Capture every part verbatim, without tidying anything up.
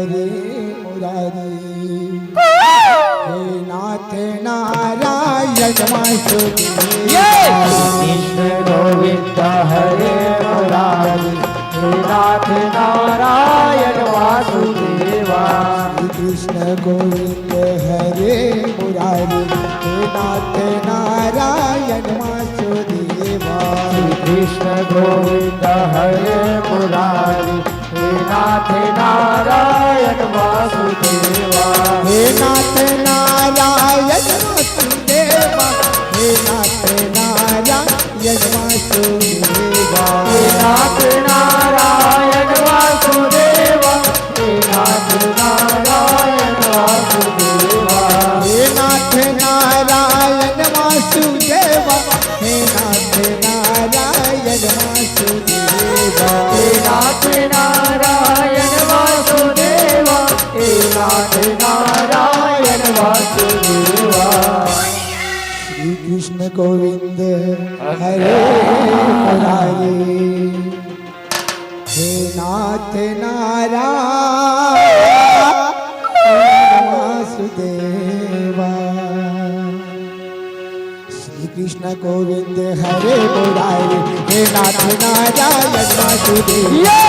हरे मुरारी। हे नाथ नारायण वासुदेव। ये कृष्ण गोविंद हरे मुरारी। हे नाथ नारायण वासुदेवा। श्री कृष्ण गोविंद हरे मुरारी। हे नाथ नारायण वासुदेवा। श्री कृष्ण गोविंद हरे मुरारी। हे नाथ नारायण वासुदेवा। हे नाथ नारायण वासुदेवा। हे नाथ नारायण वासुदेवा। हे नाथ नारायण वासुदेवा। हे नाथ नारायण वासुदेवा। हे नाथ नारायण वासुदेवा। हे नाथ नारायण वासुदेवा। हे नाथ नारायण वासुदेवा। हे नाथ नारायण वासुदेवा। श्री कृष्ण गोविंद हरे मुरारी। हे नाथ नारायण वासुदेवा। श्री कृष्ण गोविंद हरे मुरारी। हे नाथ नारायण वासुदेवा। ये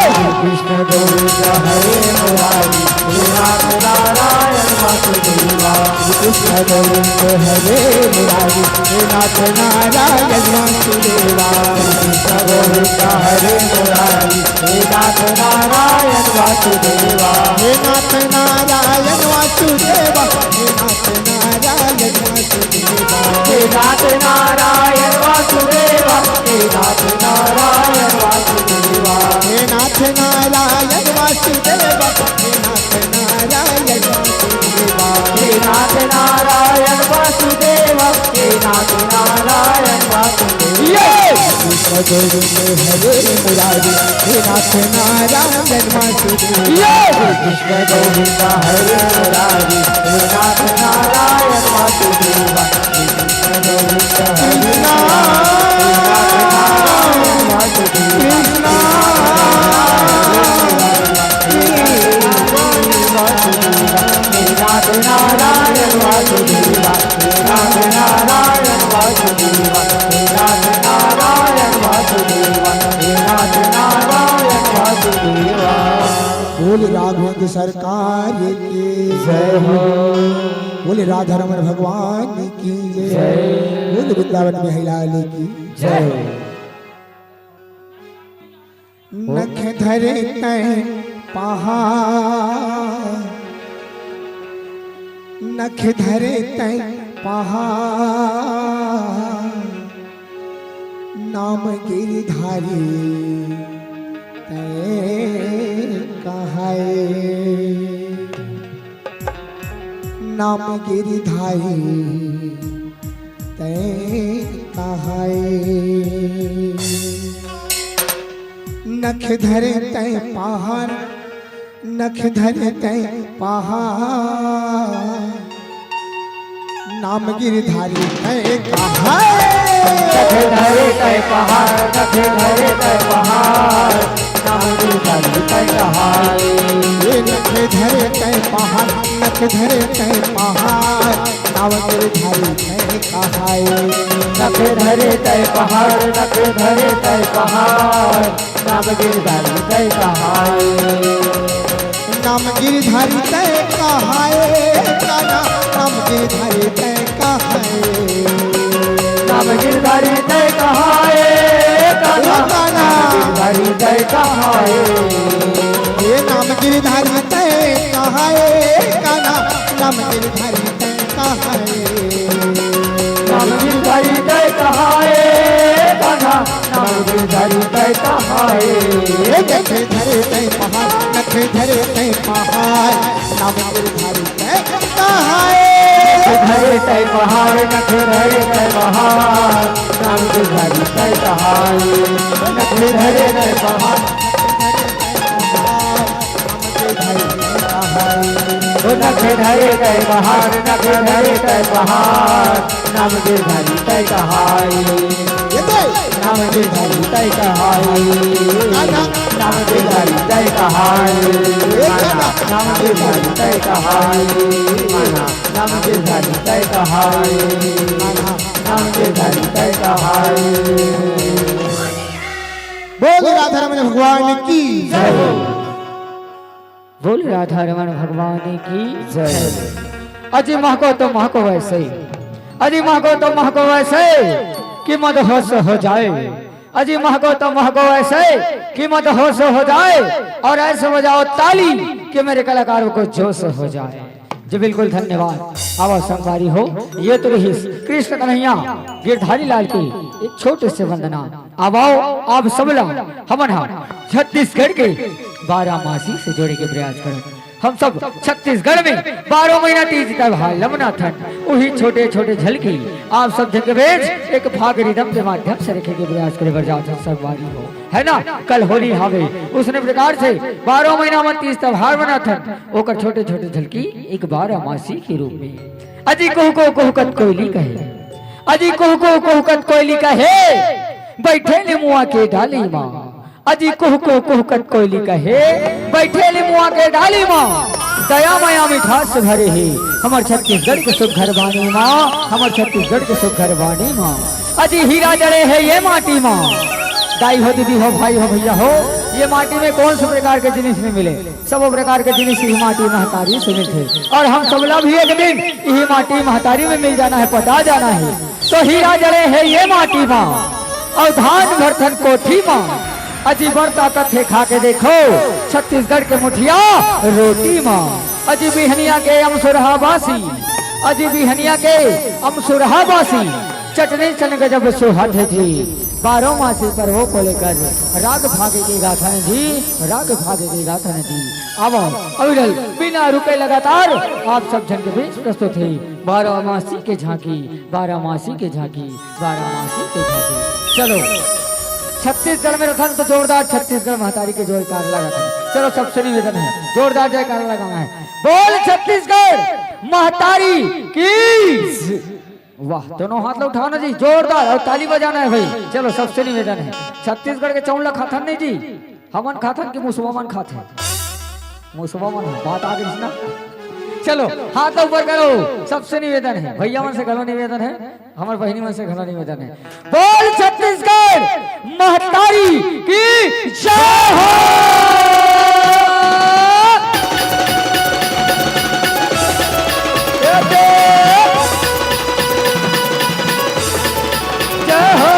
कृष्ण गोविंद हरे मुरारी। हे नाथ नारायण वासुदेवा। श्री कृष्ण गोविंद हरे मुरारी। हे नाथ नारायण वासुदेवा। कृष्ण गोविंद हरे मुरारी। हे नाथ नारायण वासुदेवा। हे नाथ नारायण वासुदेवा। हे नाथ नारायण वासुदेवा। हे नाथ नारायण वासुदेवा। हे नाथ नारायण वासुदेवा। हे नाथ नारायण वासुदेवा। हे नाथ नारायण वासुदेवा। हे नाथ नारायण वासुदेवा। हे नाथ नारायण वासुदेवा। ये कृष्ण गोविंद हरे मुरारी। हे नाथ नारायण वासुदेवा। ये कृष्ण गोविंद हरे मुरारी। हे नाथ नारायण वासुदेवा। कृष्ण गोविंद हरे कृष्णा। मुरारी। हे नाथ नारायण वासुदेवा। कृष्णा। हे नाथ नारायण वासुदेवा। हे नाथ नारायण वासुदेवा। हे नाथ नारायण वासुदेवा। हे नाथ नारायण वासुदेवा। बोल राघवेंद्र सरकार की जय हो। बोल राधा रमन भगवान की जय। जय। बोल वृंदावन बिहारी लाल की जय। नख धरे तैं पहाड़, नख धरे तैं पहाड़, नाम गिरधारी तैं कहाए। नाम गिरधारी तैं कहाए। नख धरे तैं पहाड़, नख धरे तैं पहाड़, नाम गिरधारी तैं कहाए। नख धरे तैं पहाड़, नख धरे तैं पहाड़, नाम गिरधारी तैं कहाए। ये नख धरे तैं पहाड़, नख धरे तैं पहाड़, नाम गिरधारी तैं कहाए। नख धरे तैं पहाड़, नख धरे तैं पहाड़, नाम गिरधारी तैं कहाए। नाम गिरधारी तैं कहाए, कान्हा, नाम गिरधारी तैं कहाए। नाम गिरधारी तैं कहाए, कान्हा, ओ कान्हा। नाम गिरधारी तैं कहाए। हे नाम गिरधारी तैं कहाए, कान्हा, नाम गिरधारी तैं कहाए। नाम गिरधारी तैं कहाए, कान्हा, नाम गिरधारी तैं कहाए। हे नख धरे तैं पहाड़, नख धरे तैं पहाड़, नाम गिरधारी तैं कहाए। नख धरे तैं पहाड़, नख धरे तैं पहाड़, नाम गिरधारी तैं कहाए। नख धरे तैं पहाड़, ओ नख धरे तैं पहाड़, नख धरे तैं पहाड़, नाम गिरधारी तैं कहाए। ये तो नाम नाम के धरी तय कहाई, नाम के धरी तय कहाई, नाम के धरी तय कहाई, नाम के धरी तय कहाई, नाम के धरी तय कहाई। बोल राधा रमन भगवान की जय हो। बोल राधा रमन भगवान की जय। अजी महको तो महको वैसे, अजी महको तो महको वैसे कि मदहोश हो जाए। अजी महको तो महको वैसे कि मदहोश हो जाए और ऐसे बजाओ ताली कि मेरे कलाकारों को जोश हो जाए। जी बिल्कुल, धन्यवाद। आवा संगवारी हो, ये तो रही कृष्ण कन्हैया गिरधारी लाल की एक छोटे से वंदना। आवाओ आप सबला हमन हा छत्तीसगढ़ के बारामासी से जोड़े के प्रयास करन। हम सब छत्तीसगढ़ में बारह महीना तीज त्योहार ल मनाथन, उही छोटे छोटे झलकी आप सब झन के बीच एक फाग रिदम के माध्यम से रखे के प्रयास करे बर जात हन संगवारी हो, है ना? कल होली हावे, उसने प्रकार से बारह महीना म तीज त्योहार मनाथन, ओकर छोटे छोटे झलकी एक बारामासी के रूप में। अजी कुहको कुहकत कोयली कहे, अजी कुहको कुहकत कोयली कहे, बैठे ले मुआ के डाली माँ। अजी कुहको कुहकत कोयली कहे, बैठे ले मुआ के डाली माँ। दया मया मिठास भरे हे हमर छत्तीसगढ़ के सुघर बानी माँ, हमर छत्तीसगढ़ के सुघर बानी माँ। अजी हीरा जड़े हे ये माटी माँ। दाई हो, दीदी हो, भाई हो, भैया हो, ये माटी में कौन से प्रकार के जिनिस नइ मिले? सबो प्रकार के जिनिस इही माटी महतारी से मिलथे। और हम सबला भी एक दिन इही माटी महतारी में मिल जाना है, पटा जाना है। तो हीरा जड़े हे ये माटी मा, अउ धान भरथन कोठी मा। अजी बड़ ताकत हे खा के देखो, छत्तीसगढ़ के मुठिया रोटी मा। अजी बिहनिया के अमसुरहा बासी, अजी बिहनिया के अमसुरहा बासी, चटनी सन गजब सोहत हे जी। बारह मासी पर्वों को लेकर राग फागे के गाथन जी, राग फागे के गाथन जी। आवो, अविरल बिना रुके लगातार आप सब झन के बीच प्रस्तुत हे बारह मासी के झांकी, बारह मासी के झांकी, बारह मासी के झांकी। चलो, छत्तीसगढ़ में रथन तो जोरदार छत्तीसगढ़ महतारी के जोरदार लगाथन। चलो, सबसे निवेदन है, जोरदार जयकारा लगाना है। बोल छत्तीसगढ़ महतारी की। वाह, दोनों हाथ ला उठाना जी, जोरदार, और ताली बजाना है भाई। चलो, सबसे निवेदन है, छत्तीसगढ़ के चाउर ला खाथन नहीं जी, हमन खाथन कि मुसवा मन खाथे? मुसवा मन, बात आ गई ना। चलो, हाथ ला ऊपर करो, सबसे निवेदन है, भैया मन से घलो निवेदन है, हमर बहिनी मन से घलो निवेदन है। बोल छत्तीसगढ़ महतारी की जय हो। जय हो।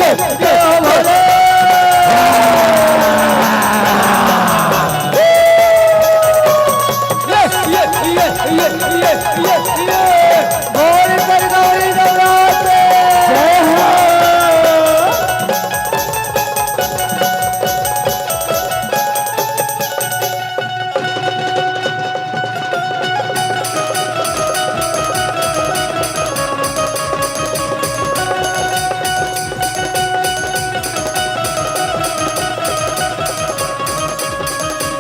जय हो भोले। ये, ये, ये, ये, ये, ये, ये। गौरी पर गौरी नवरात्र। जय हो।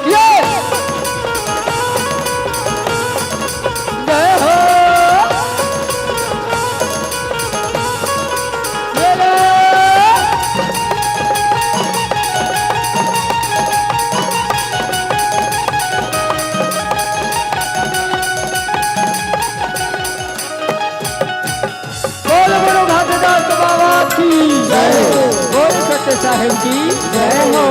ये! जय हो! बोल गुरु घासीदास बाबा की जय। बोल सत्य साहेब की जय हो।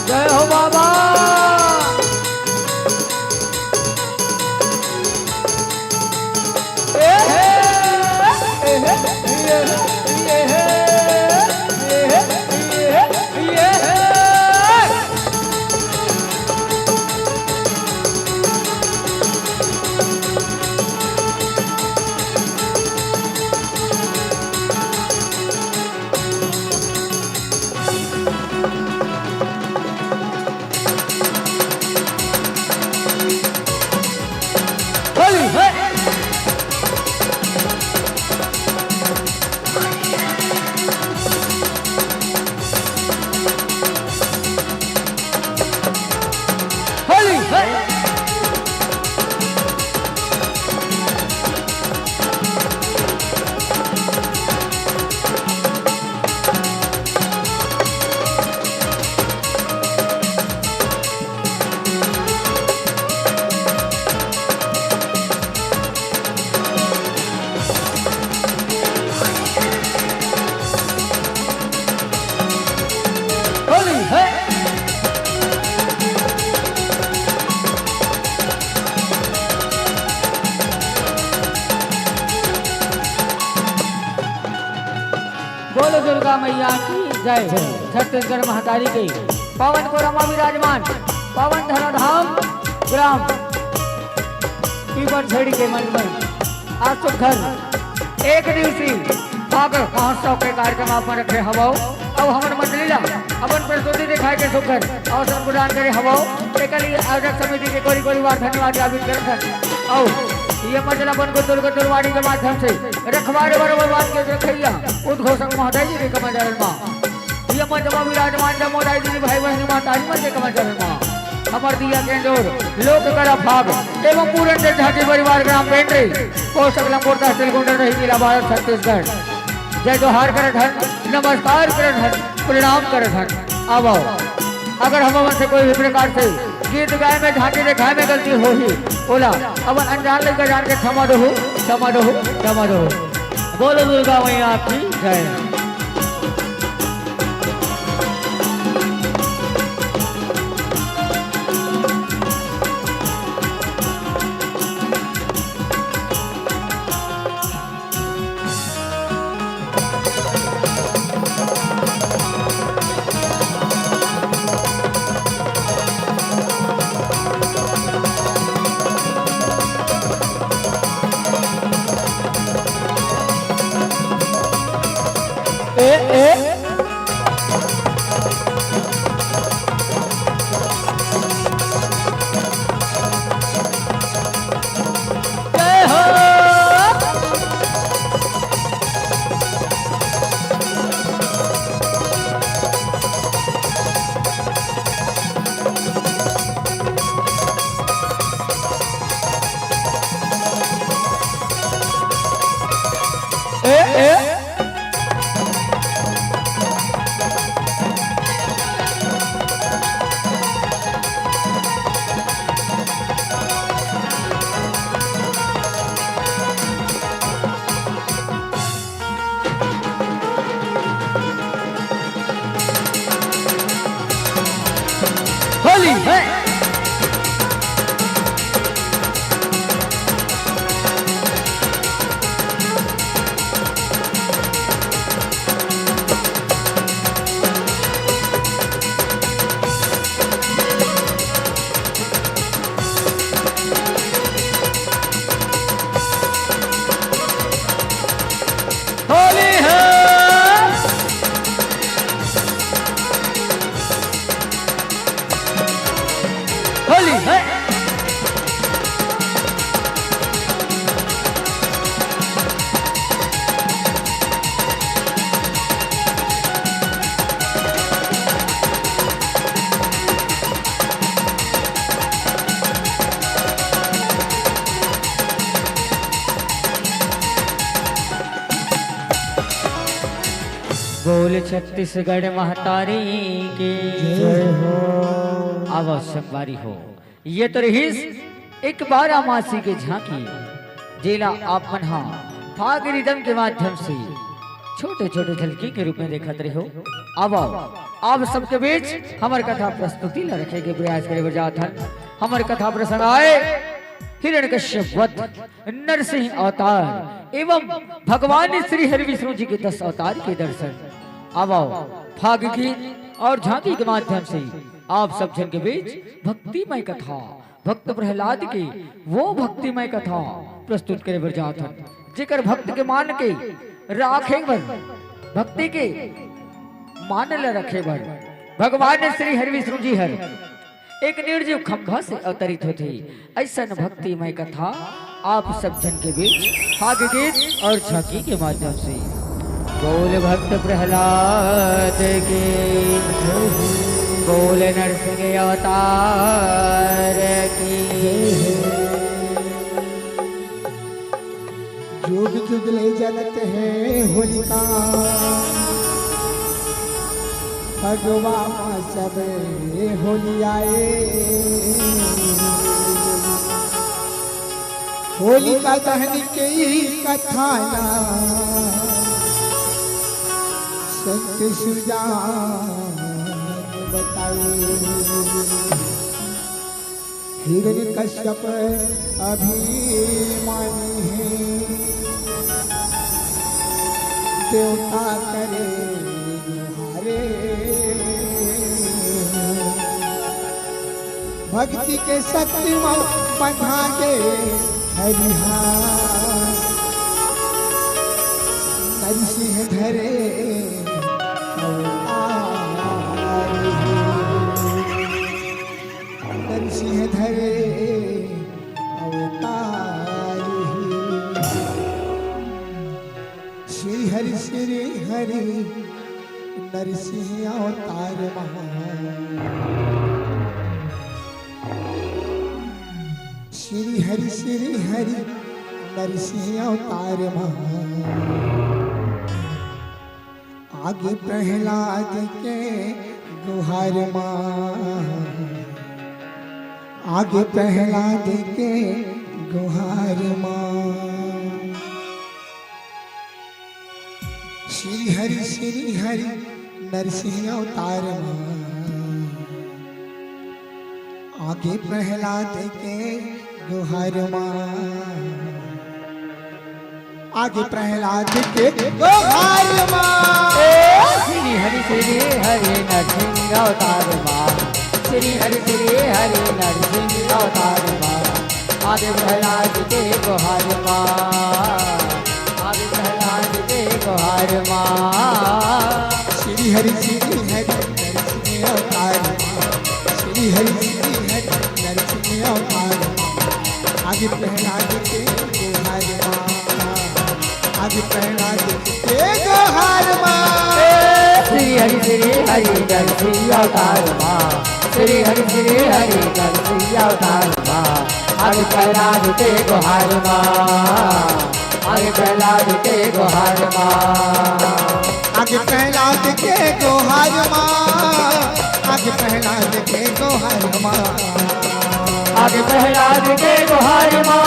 जय हो बाबा। होली है। होली है। होली है। बोलो दुर्गा मैया की जय। छत्तीसगढ़ महतारी के पावन कोरमा विराजमान पावन धराधाम ग्राम पीपर झड़ी के मंच में आज सुघर एक दिवसीय फाग महोत्सव के कार्यक्रम आप मन रखे हवव। अउ हमर मंडली ला अपन प्रस्तुति दिखाए के सुघर अवसर प्रदान करे हवव। एकर लिए आयोजक समिति के कोरी कोरी बार धन्यवाद ज्ञापित करत हन। अउ ये मंच ला अपन गुंतुर गुंतुर वाणी के माध्यम से रखवारे बर भगवान के रखैया उद्घोषक महोदय जी के कमल चरण मा ये मंच मा विराजमान जम्मो दाई दीदी भाई बहिनी मातारी मन के कमल चरण मा हमर दिया के अंजोर लोक कला फाग एवं पूरन जन झांकी परिवार ग्राम पेंड्री पोस्ट अकलमपुर तहसील गुंडरदेही जिला भारत छत्तीसगढ़। जय जोहार करत हन, नमस्कार करत हन, प्रणाम करत हन। आवव, अगर हम मन से कोई भी प्रकार से गीत गाए में, झांकी दिखाए में गलती होही, ओला अपन अनजान लइका जान के क्षमा दहू, क्षमा दहू, क्षमा दहू। बोलो दुर्गा मैया की जय। ए, ए। होली है। होली है। होली है। बोल छत्तीसगढ़ महतारी की। जय हो। आवो संगवारी हो, ये तो रहिस एक बार अमासी के झांकी, जेला आप मन हा फाग रिदम के माध्यम से छोटे-छोटे झलकी के रूप में देखत रहे हो। अब आओ, आप सबके बीच हमर कथा प्रस्तुति ला रखे के प्रयास करे बर जात हन। हमर कथा प्रसंग आय हिरण्यकश्यप वध, नरसिंह अवतार एवं भगवान श्री हरि विष्णु जी के दस अवतार के दर्शन। अब आओ, फाग गीत और झांकी के माध्यम से आप सब झन के बीच भक्तिमय कथा, भक्त प्रहलाद के वो भक्तिमय कथा प्रस्तुत करे बर जात हन, जेकर भक्त के मान के राखे बर, भक्ति के मान ल रखे बर भगवान श्री हरि विष्णु जी हर एक निर्जीव खंभा से अवतरित होथे। अइसन भक्तिमय कथा आप सब झन के बीच फाग गीत और झांकी के माध्यम से। बोल भक्त प्रहलाद की, बोल नरसिंह अवतार की। जुग जुग ले जलत हे होलिका, फगवा मा सब होली आए। होलिका दहन के कथा ला संत सुजान बताए। हिरण्यकश्यप अभिमानी हे, देवता करे गुहारे। भक्ति के शक्ति म बंधा के हरिहा नरसिंह धरे अवतार। नरसिंह धरे अवतार। श्री हरि श्री हरि नरसिंह अवतार महा। श्री हरि श्री हरि नरसिंह अवतार महा। आगे प्रहलाद के गुहार मा, आगे प्रहलाद के गुहार मा। श्री हरि श्री हरि नरसिंह अवतार मा। आगे प्रहलाद के गुहार मा, आगे प्रहलाद के गुहार मा। श्री हरि श्री हरि नरसिंह अवतार मा, श्री हरि श्री हरि नरसिंह अवतार मा। आगे प्रहलाद के गुहार मा, आगे प्रहलाद के गुहार मा। श्री हरि श्री हरि नरसिंह अवतार मा, श्री हरि श्री हरि नरसिंह अवतार मा। आगे प्रहलाद के गुहार मा, आगे प्रहलाद के गुहार मा। श्री हरि श्री हरि नरसिंह अवतार मा, श्री हरि श्री हरि नरसिंह अवतार मा। आगे प्रहलाद के गुहार मा। आगे प्रहलाद के गोहार मा। आगे प्रहलाद के गोहार मा। आगे प्रहलाद के गोहार मा। आगे प्रहलाद के गोहार मा।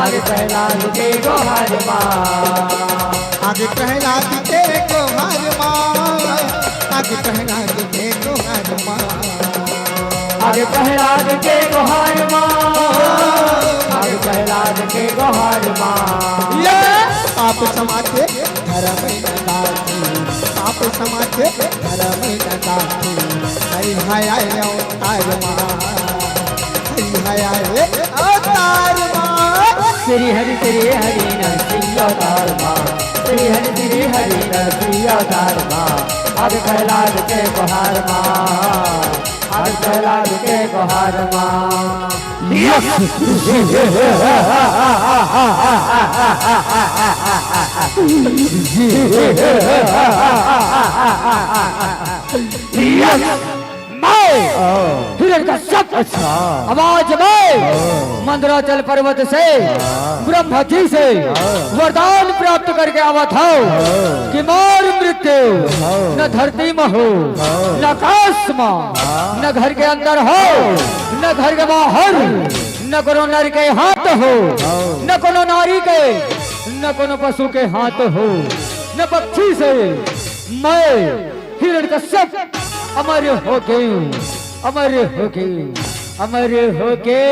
आगे प्रहलाद के गोहार मा। आगे प्रहलाद के गोहार मा। आगे प्रहलाद के गोहार मा। आगे प्रहलाद के गोहार मा। आगे प्रहलाद के गोहार मा। ये पाप समाज के धर्म न दाखी, पाप समाज के धर्म न दाखी। हरि हरि अवतार मा, हरि हरि अवतार मा। श्री हरि श्री हरि नरसिंह अवतार मा, श्री हरि श्री हरि नरसिंह अवतार मा। आगे प्रहलाद के गोहार मा। आज प्रहलाद के गोहार मा। मैं हिरण्यकश्यप, अच्छा। अब आज मैं हाँ। मंदराचल पर्वत से हाँ। ब्रह्मा जी से हाँ। वरदान प्राप्त करके आवा था हाँ। कि मार मृत्यु हाँ। न धरती में हो, हाँ। न आकाश में, हाँ। न घर के अंदर हो, हाँ। न घर के बाहर, हाँ। न कोनो नर के हाथ हो, हाँ। न कोनो नारी के, न कोनो पशु के हाथ हो, न पक्षी से। मैं हिरण्यकश्यप अमर हो गए, अमर हो गए, अमर हो गए।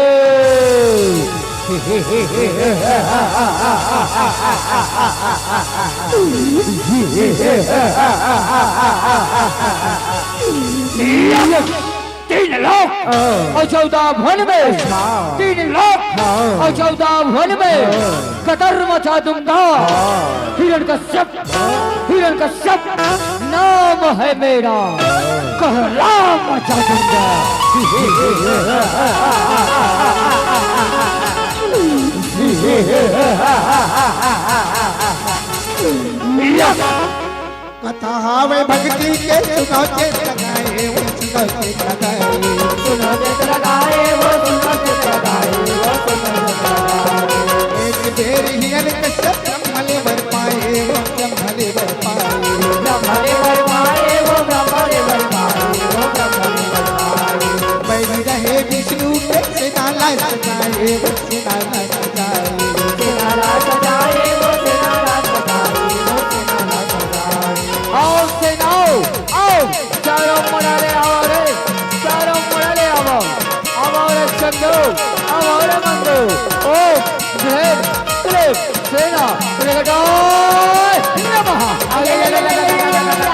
तीन लोक हाँ। और चौदह भुवन में, अच्छा। तीन लोक हाँ। और चौदह भुवन में हाँ। कदर मचा दूंगा। हाँ। हिरण्यकश्यप, हिरण्यकश्यप नाम है मेरा, कहला मचा दूंगा। कथा हावय भक्ति के सुनो चित लगाए, वो सुनो चित लगाए। सुनो चित लगाए, वो सुनो चित लगाए, वो सुनो चित लगाए। एक बेर हिरण्यकश्यप ब्रह्म ले वर पाए, वो ब्रह्म ले वर पाए। ब्रह्म ले वर पाए, वो ब्रह्म ले वर पाए, वो ब्रह्म ले वर पाए। बैरी रहे विष्णु के सेना ला सजाए, वो सेना ला सजाए। सेना ला सजाए, वो सेना ला सजाए, वो सेना ला सजाए। आओ सेनाओ, आओ, चारों मुड़ा ले आओ रे, चारों मुड़ा ले आओ। आओ रे चंदो, आओ रे मंदो। ओम ह्रीं क्लीं सेना प्रकटाय नमः। अरे, अरे, अरे, अरे, अरे, अरे, अरे।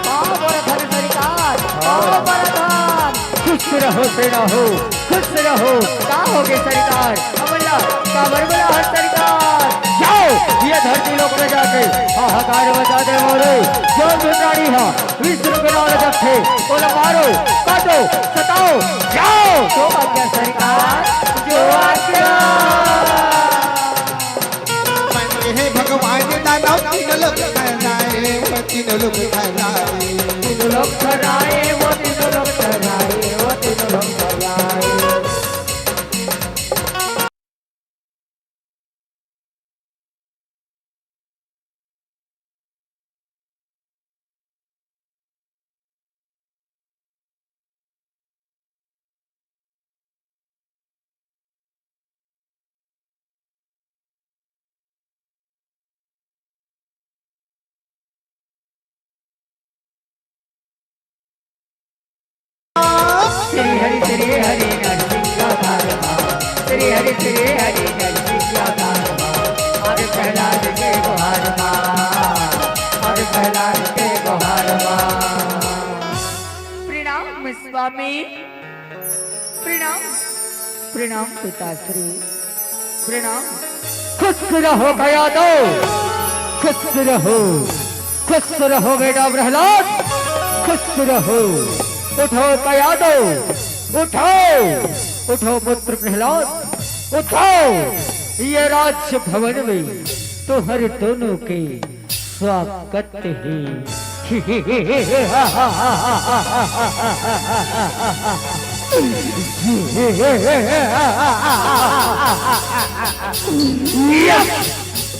पाँव परत हन सरकार, पाँव परत हन। खुश रहो सेना हो, खुश रहो। का होगे सरकार? हमन ला काबर बुलाहत सरकार? जाओ, ये धरती लोक में जाके हाहाकार मचा दे मोरे। जो भी प्राणी हा विष्णु के नाम जपथे, ओला मारो, काटो, सताओ, जाओ। जो आज्ञा सरकार, जो आज्ञा। बने हे भगवान दानव तीन लोक ठहराए, वो तीन लोक ठहराए। तीन लोक ठहराए, वो तीन लोक ठहराए, वो तीन लोक ठहराए। श्री हरि श्री हरि नरसिंह अवतार मा, श्री हरि श्री हरि नरसिंह अवतार मा, आगे प्रहलाद के गोहार मा, आगे प्रहलाद के गोहार मा। प्रणाम स्वामी। प्रणाम, प्रणाम पिताश्री, प्रणाम। खुश रहो कयादो, खुश रहो, खुश रहो बेटा प्रहलाद, खुश रहो। उठो कयादो, उठो, उठो पुत्र प्रहलाद, उठो। ये राजभवन में तुम्हारे दोनों के स्वागत है। यस,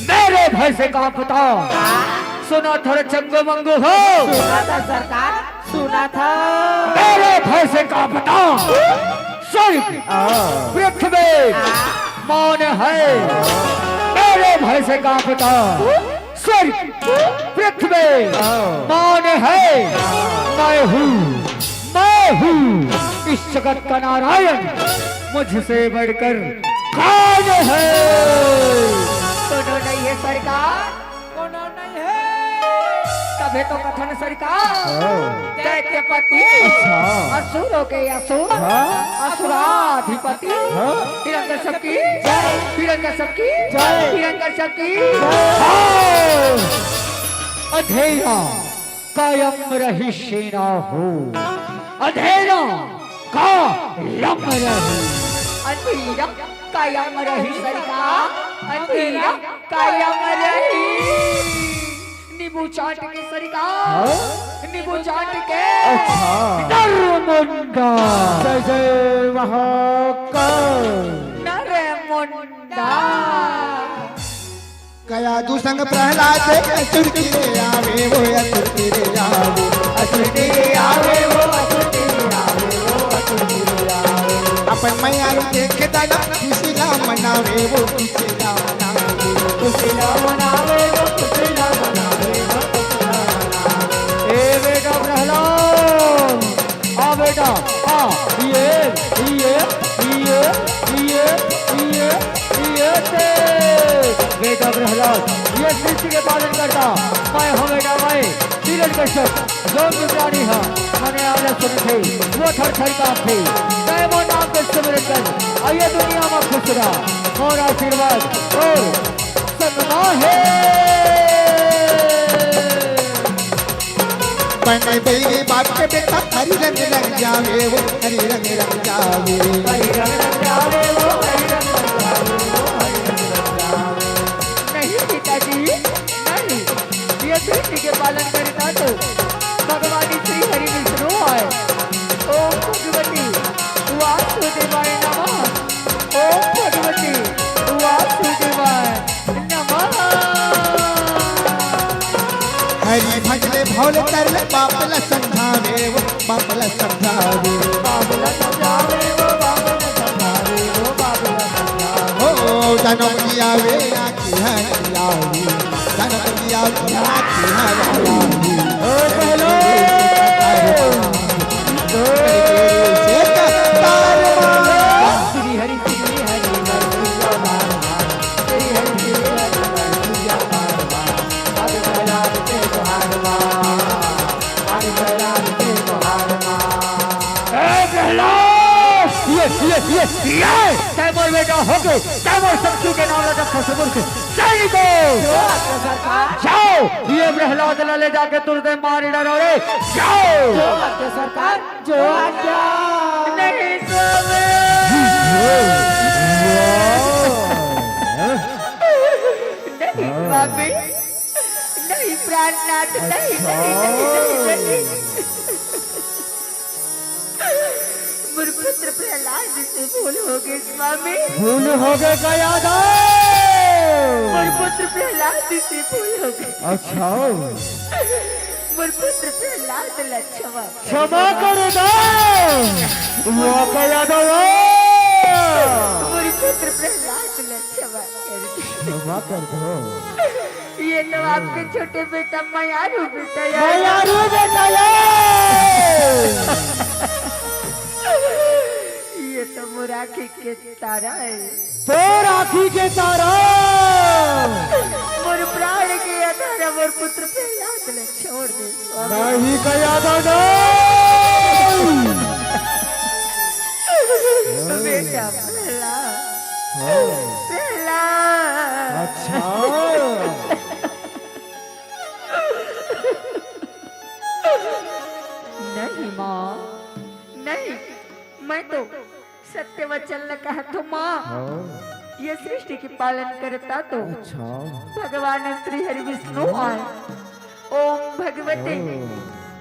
मेरे भय से कांपता। सुना था रे चंगू मंगू हो। सुना था सरकार, सुना था। मेरे भय से कांपता स्वर्ग, पृथ्वी, मौन है। मेरे भय से कांपता स्वर्ग, पृथ्वी, मौन है। मैं हूँ, मैं हूँ इस जगत का नारायण, मुझसे बढ़कर कौन है? कोनो नहीं है सरकार, कोनो नहीं है। तभे तो कथन सरकार, हाँ। दैत्यपति, अच्छा। असुरों के असुर, हाँ। असुराधिपति, हाँ। हिरण्यकश्यप की जय। हिरण्यकश्यप की जय। हिरण्यकश्यप की जय। हाँ। अधेरा कायम रही सेना हो, अधेरा कायम रही। अधेरा कायम रही सरकार, अधेरा कायम रही। नींबू चाट के सरकार, हाँ? नींबू चाट के। अच्छा। नरमुंडा। जय जय महाकाल। नरमुंडा। कयादू संग प्रहलाद असुर की रे आवे वो, असुर की रे आवे, असुर की रे आवे वो, असुर की रे आवे वो, असुर की रे आवे। अपन मैया रू देखे दादा, खुशी ला मनावे वो, खुशी ला मनावे वो, खुशी ला मनावे वो, खुशी ला मनावे वो, खुशी ला मनावे। ए बेटा प्रहलाद, आ बेटा, आ, ये, ये, ये, ये, ये, ये, ते। बेटा प्रहलाद, ये सृष्टि के पालन करता, मैं हूँ बेटा, मैं हिरण्यकश्यप, जो भी प्राणी है, मने आलस सुन थे, वो थर थर कांपथे। मैं वो नाम के सिमरन कर, और ये दुनिया में खुश रहा, और आशीर्वाद, और सदमा है। बने बइगे बाप के बेटा, हरी रंग रंग जावे वो, हरी रंग रंग जावे। हरी रंग रंग जावे वो, हरी रंग रंग जावे वो, हरी रंग रंग जावे। नहीं पिताजी, नहीं। ये सृष्टि के पालन करता तो भगवान श्री हरि विष्णु आए। ओम भगवती वासुदेवाय नमः। ओम भगवती वासुदेवाय नमः। हरि भजले भौल तरले, बाप ला समझावे वो, बाप ला समझावे। बाप ला समझावे वो, बाप ला समझावे वो, बाप ला समझावे। ओ, ओ, जनम दिया वे आखी हरियाली, जनम दिया वे आखी हरियाली। ओ, पहलो। श्री हरि, श्री हरि, श्री हरि। ए प्रहलाद! ये, ये, ये, ये! तैं मोर बेटा होके, तैं मोर शत्रु के नाम ला जब ससुर के सैनिकों! जो आज्ञा सरकार। जाओ, ये प्रहलाद ला ले जाके तुरंत मार डालो रे, जाओ! जो आज्ञा सरकार, जो आज्ञा। नहीं स्वामी। नहीं स्वामी। नहीं प्राणनाथ, नहीं, नहीं, नहीं, नहीं, नहीं। मोर पुत्र प्रहलाद से भूल हो गए स्वामी। भूल हो गए का यादव? मोर पुत्र प्रहलाद से भूल हो गए। अच्छा। मोर पुत्र प्रहलाद ला क्षमा। क्षमा कर दो। वाह का यादव। मोर पुत्र प्रहलाद ला क्षमा कर दो। क्षमा कर दो। ये तो आपके छोटे बेटा मयारू बेटा यार। मयारू बेटा यार। ये तो मोर आँखी के तारा है। तोर आँखी के तारा। मोर प्राण के आधार, मोर पुत्र प्रहलाद ला छोड़ दे। नहीं का यादव नहीं। बेटा प्रहलाद। हाँ। प्रहलाद। अच्छा। नहीं माँ, नहीं, मैं तो सत्य वचन ल कहत हूँ माँ। हाँ। ये सृष्टि के पालन करता तो अच्छा। भगवान श्री हरि विष्णु आए। ओम भगवते ओम।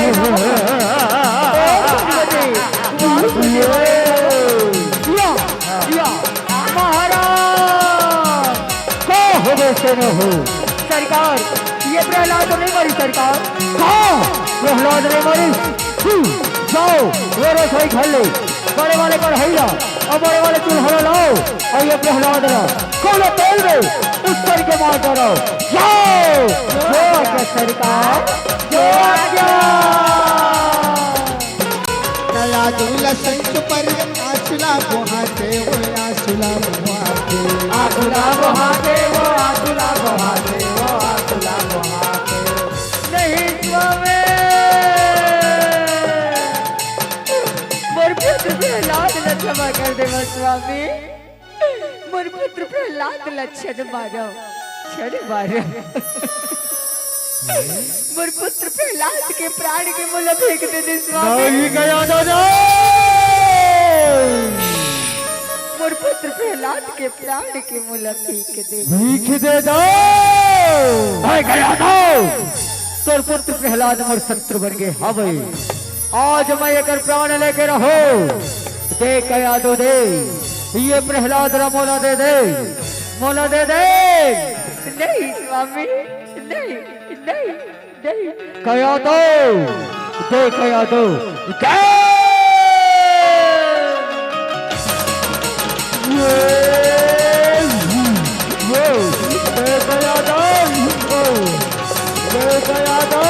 या, या, महाराज। का होबे से न हो? सरकार, ये प्रहलाद तो नहीं मरी सरकार। का? प्रहलाद नहीं मरी? हम्म, जाओ, वो रसोई घर ले, बड़े वाले कढ़ाई ला और बड़े वाले चूल्हा ला लाओ और ये प्रहलाद ला कौन तेल में उस करके मार डालो। जाओ, जो आज्ञा सरकार, जो आज्ञा। नया दूल्हा संच पर आसुला बोहाते वो आसुला बोहाते। आसुला बोहाते वो आसुला बोहाते वो आसुला बोहाते। नहीं स्वामी, मोर पुत्र प्रहलाद ला क्षमा कर देवा स्वामी। मोर पुत्र प्रहलाद ला छन मारो, छन मारो। मोर पुत्र प्रहलाद के प्राण के मोला फेंक दे दे स्वामी। नहीं गया दादा। मोर पुत्र प्रहलाद के प्राण के मोला फेंक दे। भीख दे दो। भाई गया दो। तोर पुत्र प्रहलाद मोर शत्रु बन गए हवे। आज मैं एकर प्राण लेके रहो। दे कया दो दे। ये प्रहलाद ला मोला दे दे। मोला दे दे। नहीं स्वामी, नहीं, नहीं, नहीं। कया दो। दे कया दो। दे। ये, ये, दे कया दो। ये दे कया दो।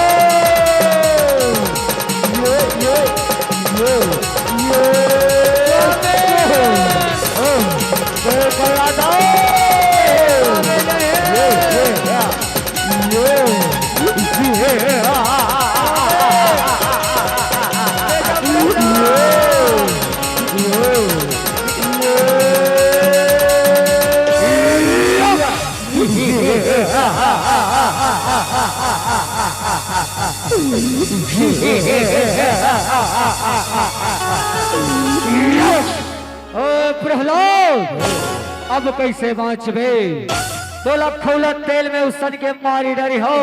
ये, ये, ये, ये। दे कया दो। ये, ये, ये। ओ प्रहलाद, अब कैसे बाँचबे? तोला खौला तेल में उसन के मारी डरी हो।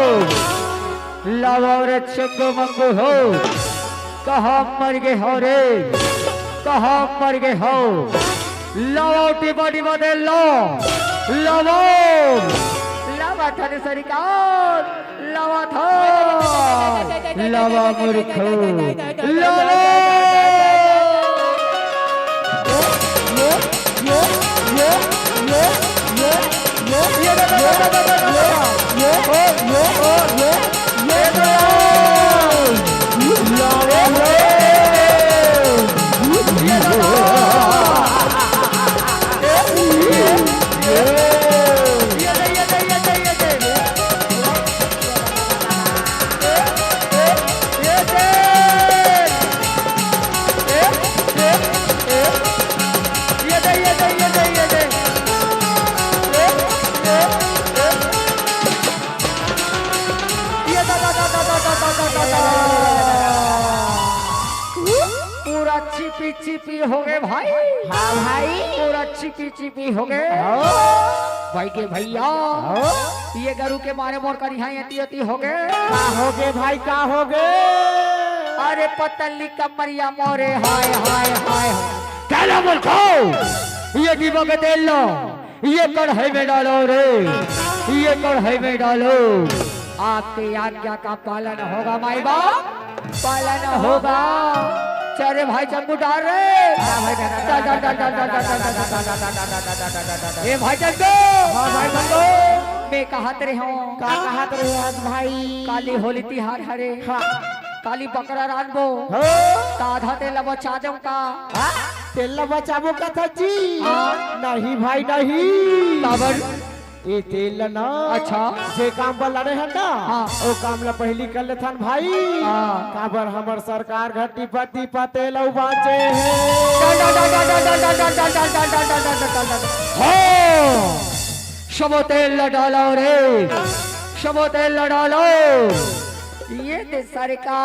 लावा रे चंगो मंगो हो, कहाँ मर गे हो रे, कहाँ मर गे हो? लावा टिबा टिबा दे ला, लावा। लावा थाने सरकार। लावा था। लावा मूर्ख। लावा। पूरा छिपी छिपी हो गए भाई। हाँ भाई। पूरा छिपी छिपी हो गए। हाँ। भाई के भैया। हाँ। ये गरु के मारे मोर करिहा एती एती हो गए। का हो गए भाई, का हो गए? अरे पतली कमरिया मोरे, हाय, हाय, हाय। कहला मूर्खो, ये दीवा के तेल लो, ये कढ़ाई में डालो रे, ये कढ़ाई में डालो। आपके आज्ञा का पालन होगा माई बाप। पाला ना होगा। चल रे भाई चंगू डाल रे। हाँ भाई, डाल, डाल, डाल, डाल। ए भाई चंगू। हाँ भाई चंगू। मैं कहत रहे हूँ। का कहत रहे हस भाई? काली होली तिहार हरे। हाँ। काली बकरा रांधबो। हाँ। त आधा तेल ला बचा देव का? हाँ? तेल ला बचाबो कथा जी? हाँ। नहीं भाई नहीं। काबर? ए तेल ला ना, अच्छा। जे काम बर लड़े हन ना, हाँ। ओ काम ला पहिली कर लेथन भाई। हाँ। काबर हमर सरकार घर टिपा टिपा तेल अउ बांचे हे। डाल, डाल, डाल। हाँ, सबो तेल ला डालो रे, सबो तेल ला डालो। ये दे सरकार,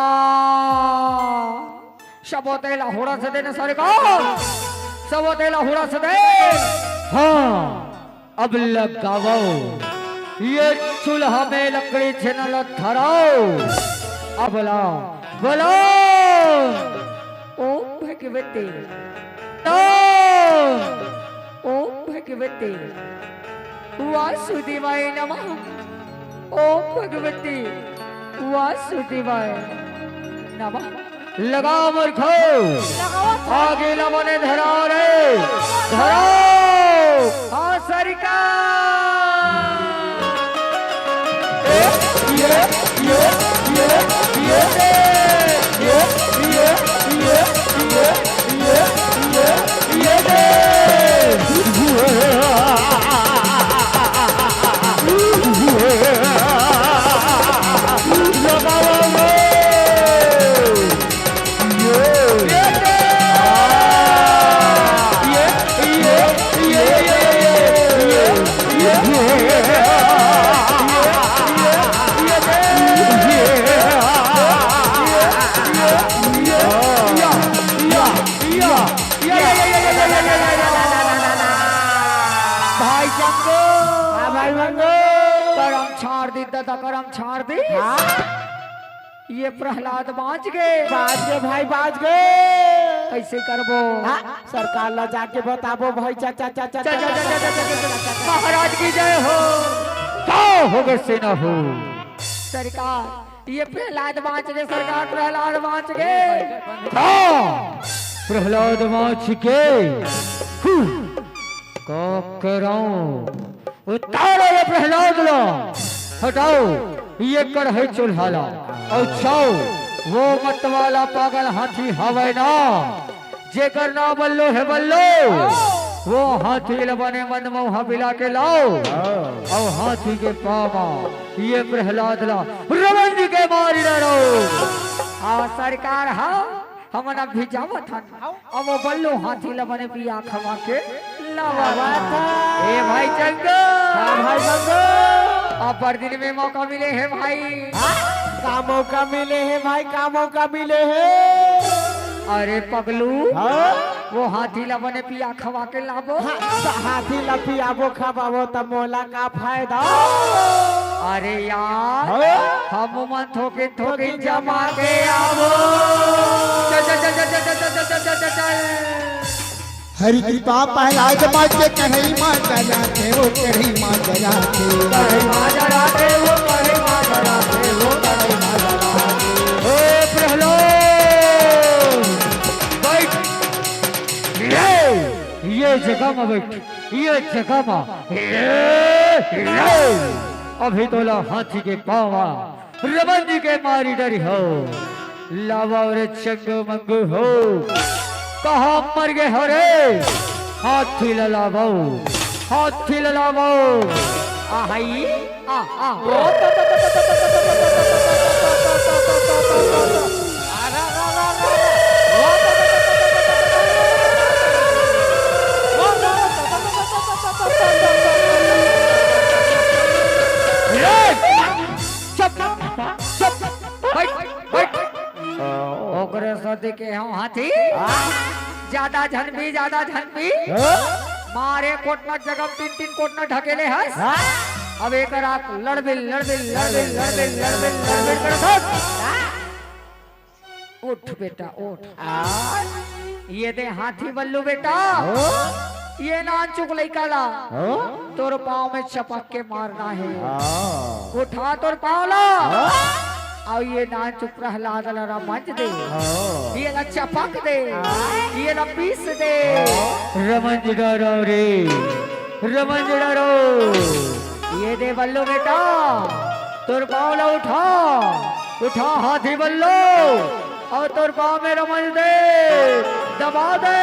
सबो तेल ला होड़ा से देना सरकार, सबो तेल ला होड़ा से दे। हाँ। अब लगावो ये चूल्हा में लकड़ी छेना ल धराओ। अब लाओ, बोलो। ओम भगवते, ओम, ओम भगवते वासुदेवाय नमः। ओम भगवते वासुदेवाय नमः। लगा मूर्खो। लगावत हन। आगी ल बने धराओ रे। धराओ। हाँ, सरकार। ए, ये, ये, ये, ये दे। ये, ये, ये, ये, ये, ये, ये दे। लगाओ रे। भाई चंगू। हाँ भाई मंगू। करम छाड़ दी दादा, करम छाड़ दी। हाँ। ये प्रहलाद बांच गे। बांच गे भाई, बांच गे। कैसे करबो? हाँ, सरकार ला जाके बताबो भाई। चा, चा, चा, चा, चा, चा, चा, चा, चा, चा, चा, चा। महाराज की जय हो। का हो गे सेना हो? सरकार, ये प्रहलाद बांच गे, सरकार, प्रहलाद बांच गे। का? प्रहलाद बांच गे। हु। का कराऊं? उतारो ये प्रहलाद ला, हटाओ ये कढ़ाई चूल्हा ला, अउ जाओ वो मतवाला पागल हाथी हवय ना, जेकर नाम बल्लो हे बल्लो, वो हाथी ल बने मन मौहा बिला के लाओ, अउ हाथी के पाँव म ये प्रहलाद ला रवंदी के मारी डारो। आ सरकार हा हमन अभी जावत हन। अब वो बल्लू हाथी ल बने पिया खवा के लावत हन। ए भाई चंगू। हाँ भाई चंगू। अब बड़ दिन में मौका मिले हे भाई। हाँ? का मौका मिले हे भाई, का मौका मिले हे? अरे पगलू, हाँ? वो हाथी ल बने पिया खवा के लाबो। हाँ, त हाथी ल पियाबो खवाबो त मोला का फायदा? अरे यार, हाँ? हम मन थोकिन थोकिन जमा के आबो। चल, चल, चल। हरि कृपा प्रहलाद बांच के कढ़ई मांज जाथे, वो कढ़ई मांज जाथे। कढ़ई मांज जाथे, वो कढ़ई मांज जाथे, वो कढ़ई मांज जाथे। ओ प्रहलाद, बैठ। ये, ये जगह में बैठ। ये जगह मा, ए, ए, अभी तोला हाथी के पाँव मा रमन जी के मारी डरी हो। लावव रे चंगू मंगू हो, कहाँ मर गे हो रे? हाथी ला लावव, हाथी ला लावव। आहई, आ, आ, ओ। चुप, चुप, बैठ, बैठ। ओकरे सेती के हूँ हाथी। ज्यादा झन पी, ज्यादा झन पी। मारे कोटना जगह तीन तीन कोटना ढकेले हस। अब एक रात लड़बिल, लड़बिल, लड़बिल, लड़बिल, लड़बिल, लड़बिल करत हस। उठ बेटा, उठ। आ? ये दे हाथी बल्लू बेटा। हो? ये नानचुक लइका ला। हो? तोर पाँव में चपक के मारना हे। हाँ। उठा तोर पाँव ला। हाँ? अउ ये नानचुक प्रहलाद ला रमंज दे, हाँ। ये ला चपक दे, हाँ। ये ला पीस दे। हाँ। रमंज डारव रे, रमंज डारव। ये दे बल्लो बेटा, तोर पाँव ला उठा, उठा हाथी बल्लो, अउ तोर पाँव में रमंज दे, दबा दे,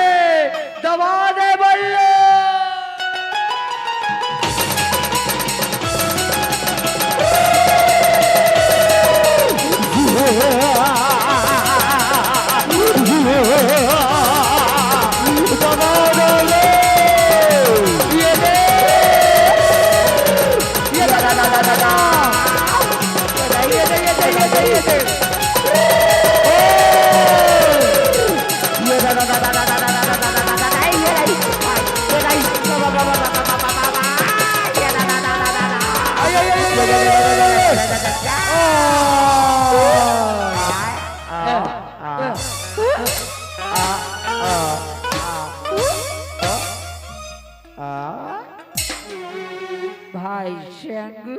दबा दे बल्लो। भाई शंकु,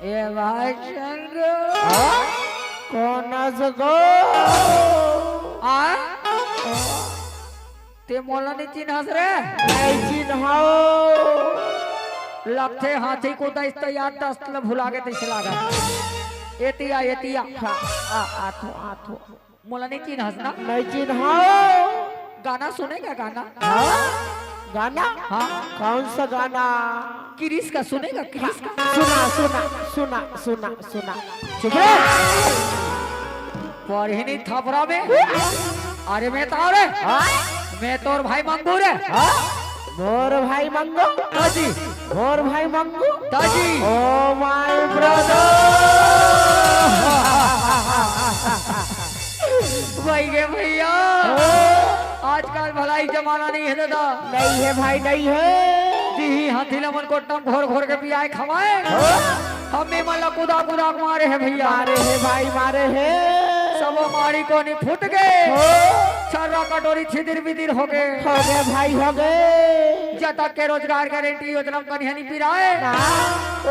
ए भाई शंकु, कौन हस गो? आ? ते मोला नहीं चिन्हस रे? नहीं चिन्हाव। लगथे हाथी को दस तो याद दस ल भुला के तैसे लागा। एतिया, एतिया। हाँ, आ, आथो, आथो। मोला नहीं चिन्हस ना? नहीं चिन्हाव। गाना सुनेगा गाना? हाँ? गाना? हाँ। कौन सा गाना? किरिस का सुनेगा, किरिस का? सुना, सुना, सुना, सुना, सुना। चुप रे। पढ़ी नहीं थपरा में। अरे मैं तो रे। हाँ? मैं तोर भाई मंगू रे। हाँ? मोर भाई मंगू? ताजी। मोर भाई मंगू? ताजी। Oh my brother। भाई गे भैया, हाँ। आजकल भलाई जमाना नहीं है दादा। नहीं है भाई, नहीं है। दिही हाथी ला मन कोट्टा म घोर घोर के पियाए खवाए। हाँ। हम एमन ला कुदा कुदा के मारे हे भैया। मारे हे भाई, मारे हे। सबो मारी कोनी फूट गे। हाँ। छर्रा कटोरी छिदिर बिदिर हो गे। हो गे भाई, हो गे। जतक के रोजगार गारंटी योजना म कनिहा नी पिराए। ना।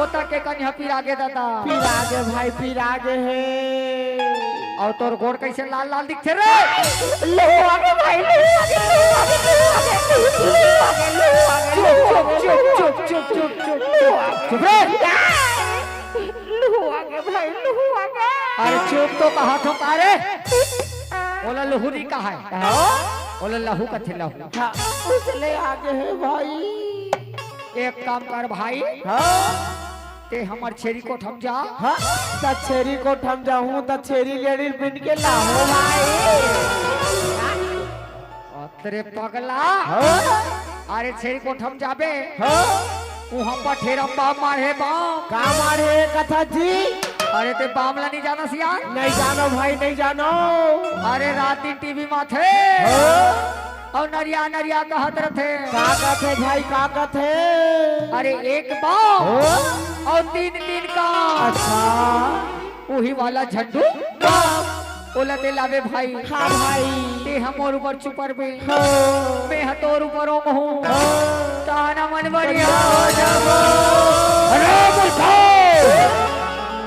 ओतक के कनिहा पिरा गे दादा। पिरा गे भाई, पिरा गे हे। अउ तोर गोड़ कइसे लाल लाल दिखथे रे? लहू आगे भाई, लहू आगे, लहू आगे, लहू आगे, लहू आगे, लहू आगे, लहू आगे, चुप, चुप, चुप, चुप, चुप, चुप, चुप। लहू आगे। चुप रे। लहू आगे भाई, लहू आगे। अरे चुप तो कहा थो का रे? ओला लहू नहीं कहा है। हाँ? ओला लहू कथे लहू। हाँ, उसले आगे हे भाई। एक काम कर भाई। हाँ? ते हमर छेरी कोठम जा। हाँ, त छेरी कोठम जाहूँ, त छेरी लेड़ी बिन के लाहूँ भाई। अतरे पगला। हाँ? अरे छेरी कोठम जाबे। हाँ? उहाँ पर ठेरम बाम मारे बाम। का मारे कथा जी? अरे ते बाम ला नहीं जानस यार? नहीं जानो भाई, नहीं जानो। अरे रात दिन टीवी माथे। हाँ? अउ नरिया नरिया कहत रथे। का कहथे भाई, का कहथे? अरे एक बाम हाँ? अउ तीन तीन काम। अच्छा। उही वाला झंडू बाम। ओला ते लाबे भाई। हाँ भाई। ते ह मोर ऊपर चुपरबे। हाँ। मैं ह तोर ऊपर ओंघहूँ। हाँ। ताना मन बढ़िया हो जाबो। अरे मूर्खा!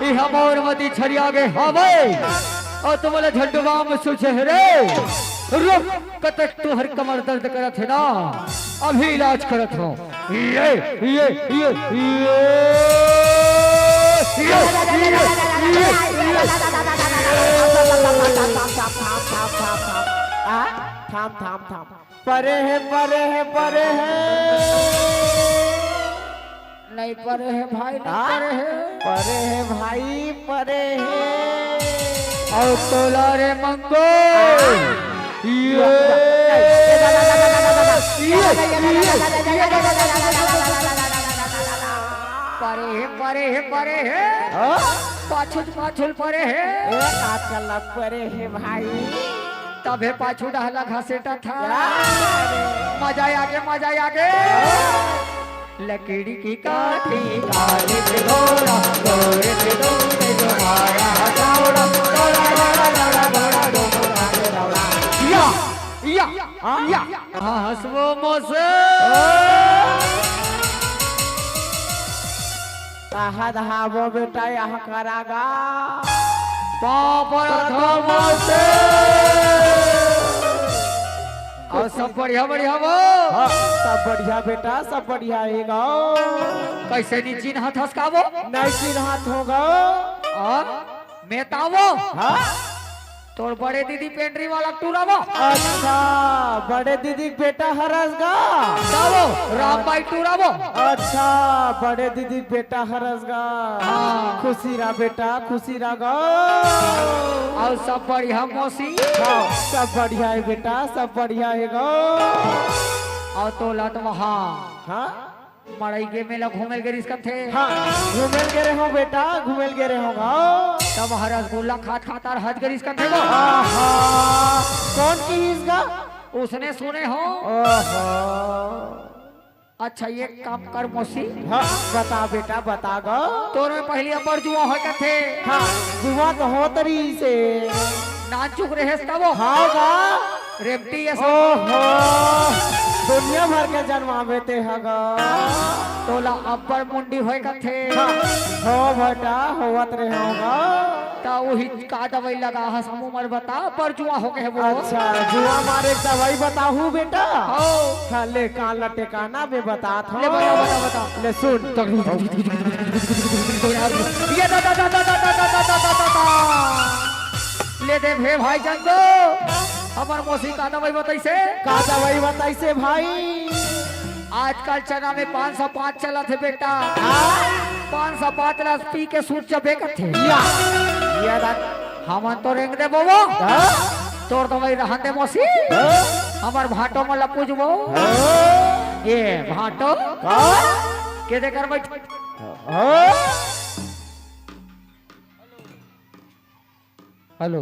इह मोर मती छरिया गे हवय। अउ तुमला झंडू बाम सुझे रे। रुक। कतक तुहर कमर दर्द करत हे ना, अभी इलाज करत हंव। ये, ये, ये, ये, ये, ये, ये। आ, थाम, थाम, थाम। परे हे, परे हे, परे हे। नहीं परे हे भाई, नहीं हाँ? परे हे। परे हे भाई, परे हे। अउ तोला रे मंगू। हाँ? ये, ये, ये, ये, ये। परे हे, परे हे, परे हे। हाँ? पाछुल, पाछुल परे हे। ए, का चलत परे हे भाई। तभे पाछू डहला घसेटा था। हाँ। मजा आगे, मजा आगे। लकड़ी की काठी, काठी से घोड़ा, घोड़े से दौड़े जो मारा हथौड़ा, दौड़ा, दौड़ा, दौड़ा, दौड़ा, दौड़ा, दौड़ा, दौड़ा। या, या, हाँ? या। हाँ, हंसबो मोसे। कहा धाबो बेटा, यहाँ करा गा। पापड़ धमसे। अउ सब बढ़िया, बढ़िया वो? हाँ, सब बढ़िया बेटा, सब बढ़िया हे गा। कइसे नी चिन्हत हस का वो? नहीं चिन्हत हों गा। अउ मैं त वो? हाँ? तोर बड़े दीदी पेंड्री वाला टूरा वो? अच्छा, बड़े दीदी के बेटा हरस गा? का वो? राम भाई टूरा वो? अच्छा, बड़े दीदी के बेटा हरस गा? हाँ। खुशी रह बेटा, खुशी रह गा। अउ सब बढ़िया मौसी? हाँ, सब बढ़िया हे बेटा, सब बढ़िया हे गा। अउ तोला तो वहाँ हाँ? मड़ई के मेला घूमे ल गे रिहिस कथे। हाँ, घूमे ल गे रेहेंव बेटा, घूमे ल गे रेहेंव गा। तब वहाँ रसगुल्ला खात खात अरहत गे रिहिस कथे वो। आहा, कोन किहिस गा? उसने सुने हों। ओहो। अच्छा, एक काम कर मौसी। हाँ, बता बेटा, बता गा। तोर में पहिली अब्बड़ जुआं होय कथे। हाँ, जुआं तो होत रिहिसे। नानचुक रेहेस तब वो। हाँ गा। रेमटी असन। ओहो, दुनिया भर के जनमाबे ते ह गा। तोला अब्बड़ मुंडी होय कथे। हाँ, हो बेटा, होवत रेहेंव गा। त उही का दवई लगा हस, हमू मन बता, अब्बड़ जुआं हो गे हे वो। अच्छा, जुआं मारे के दवई बताहूँ बेटा? हो। हाँ, ले कान ल टेका ना, मैं बतात हों। ले बता, बता, बता। ले सुन। ये दा, दा, दा। ले दे भे भाई जान दो। हमर मौसी का दवई बताइसे? का दवई बताइसे भाई? आजकल चना में पाँच सौ पाँच चलत हे बेटा। हाँ? पाँच सौ पाँच ला पी के सूत जबे कथे। या, या दा। हमन तो रेंग देबो वो। हाँ? तोर दवई रहन दे मौसी। हाँ? हमर भांटो मन ल पूजबो। हाँ? ए भांटो। का? के दे कर बैठ। हाँ? हेलो।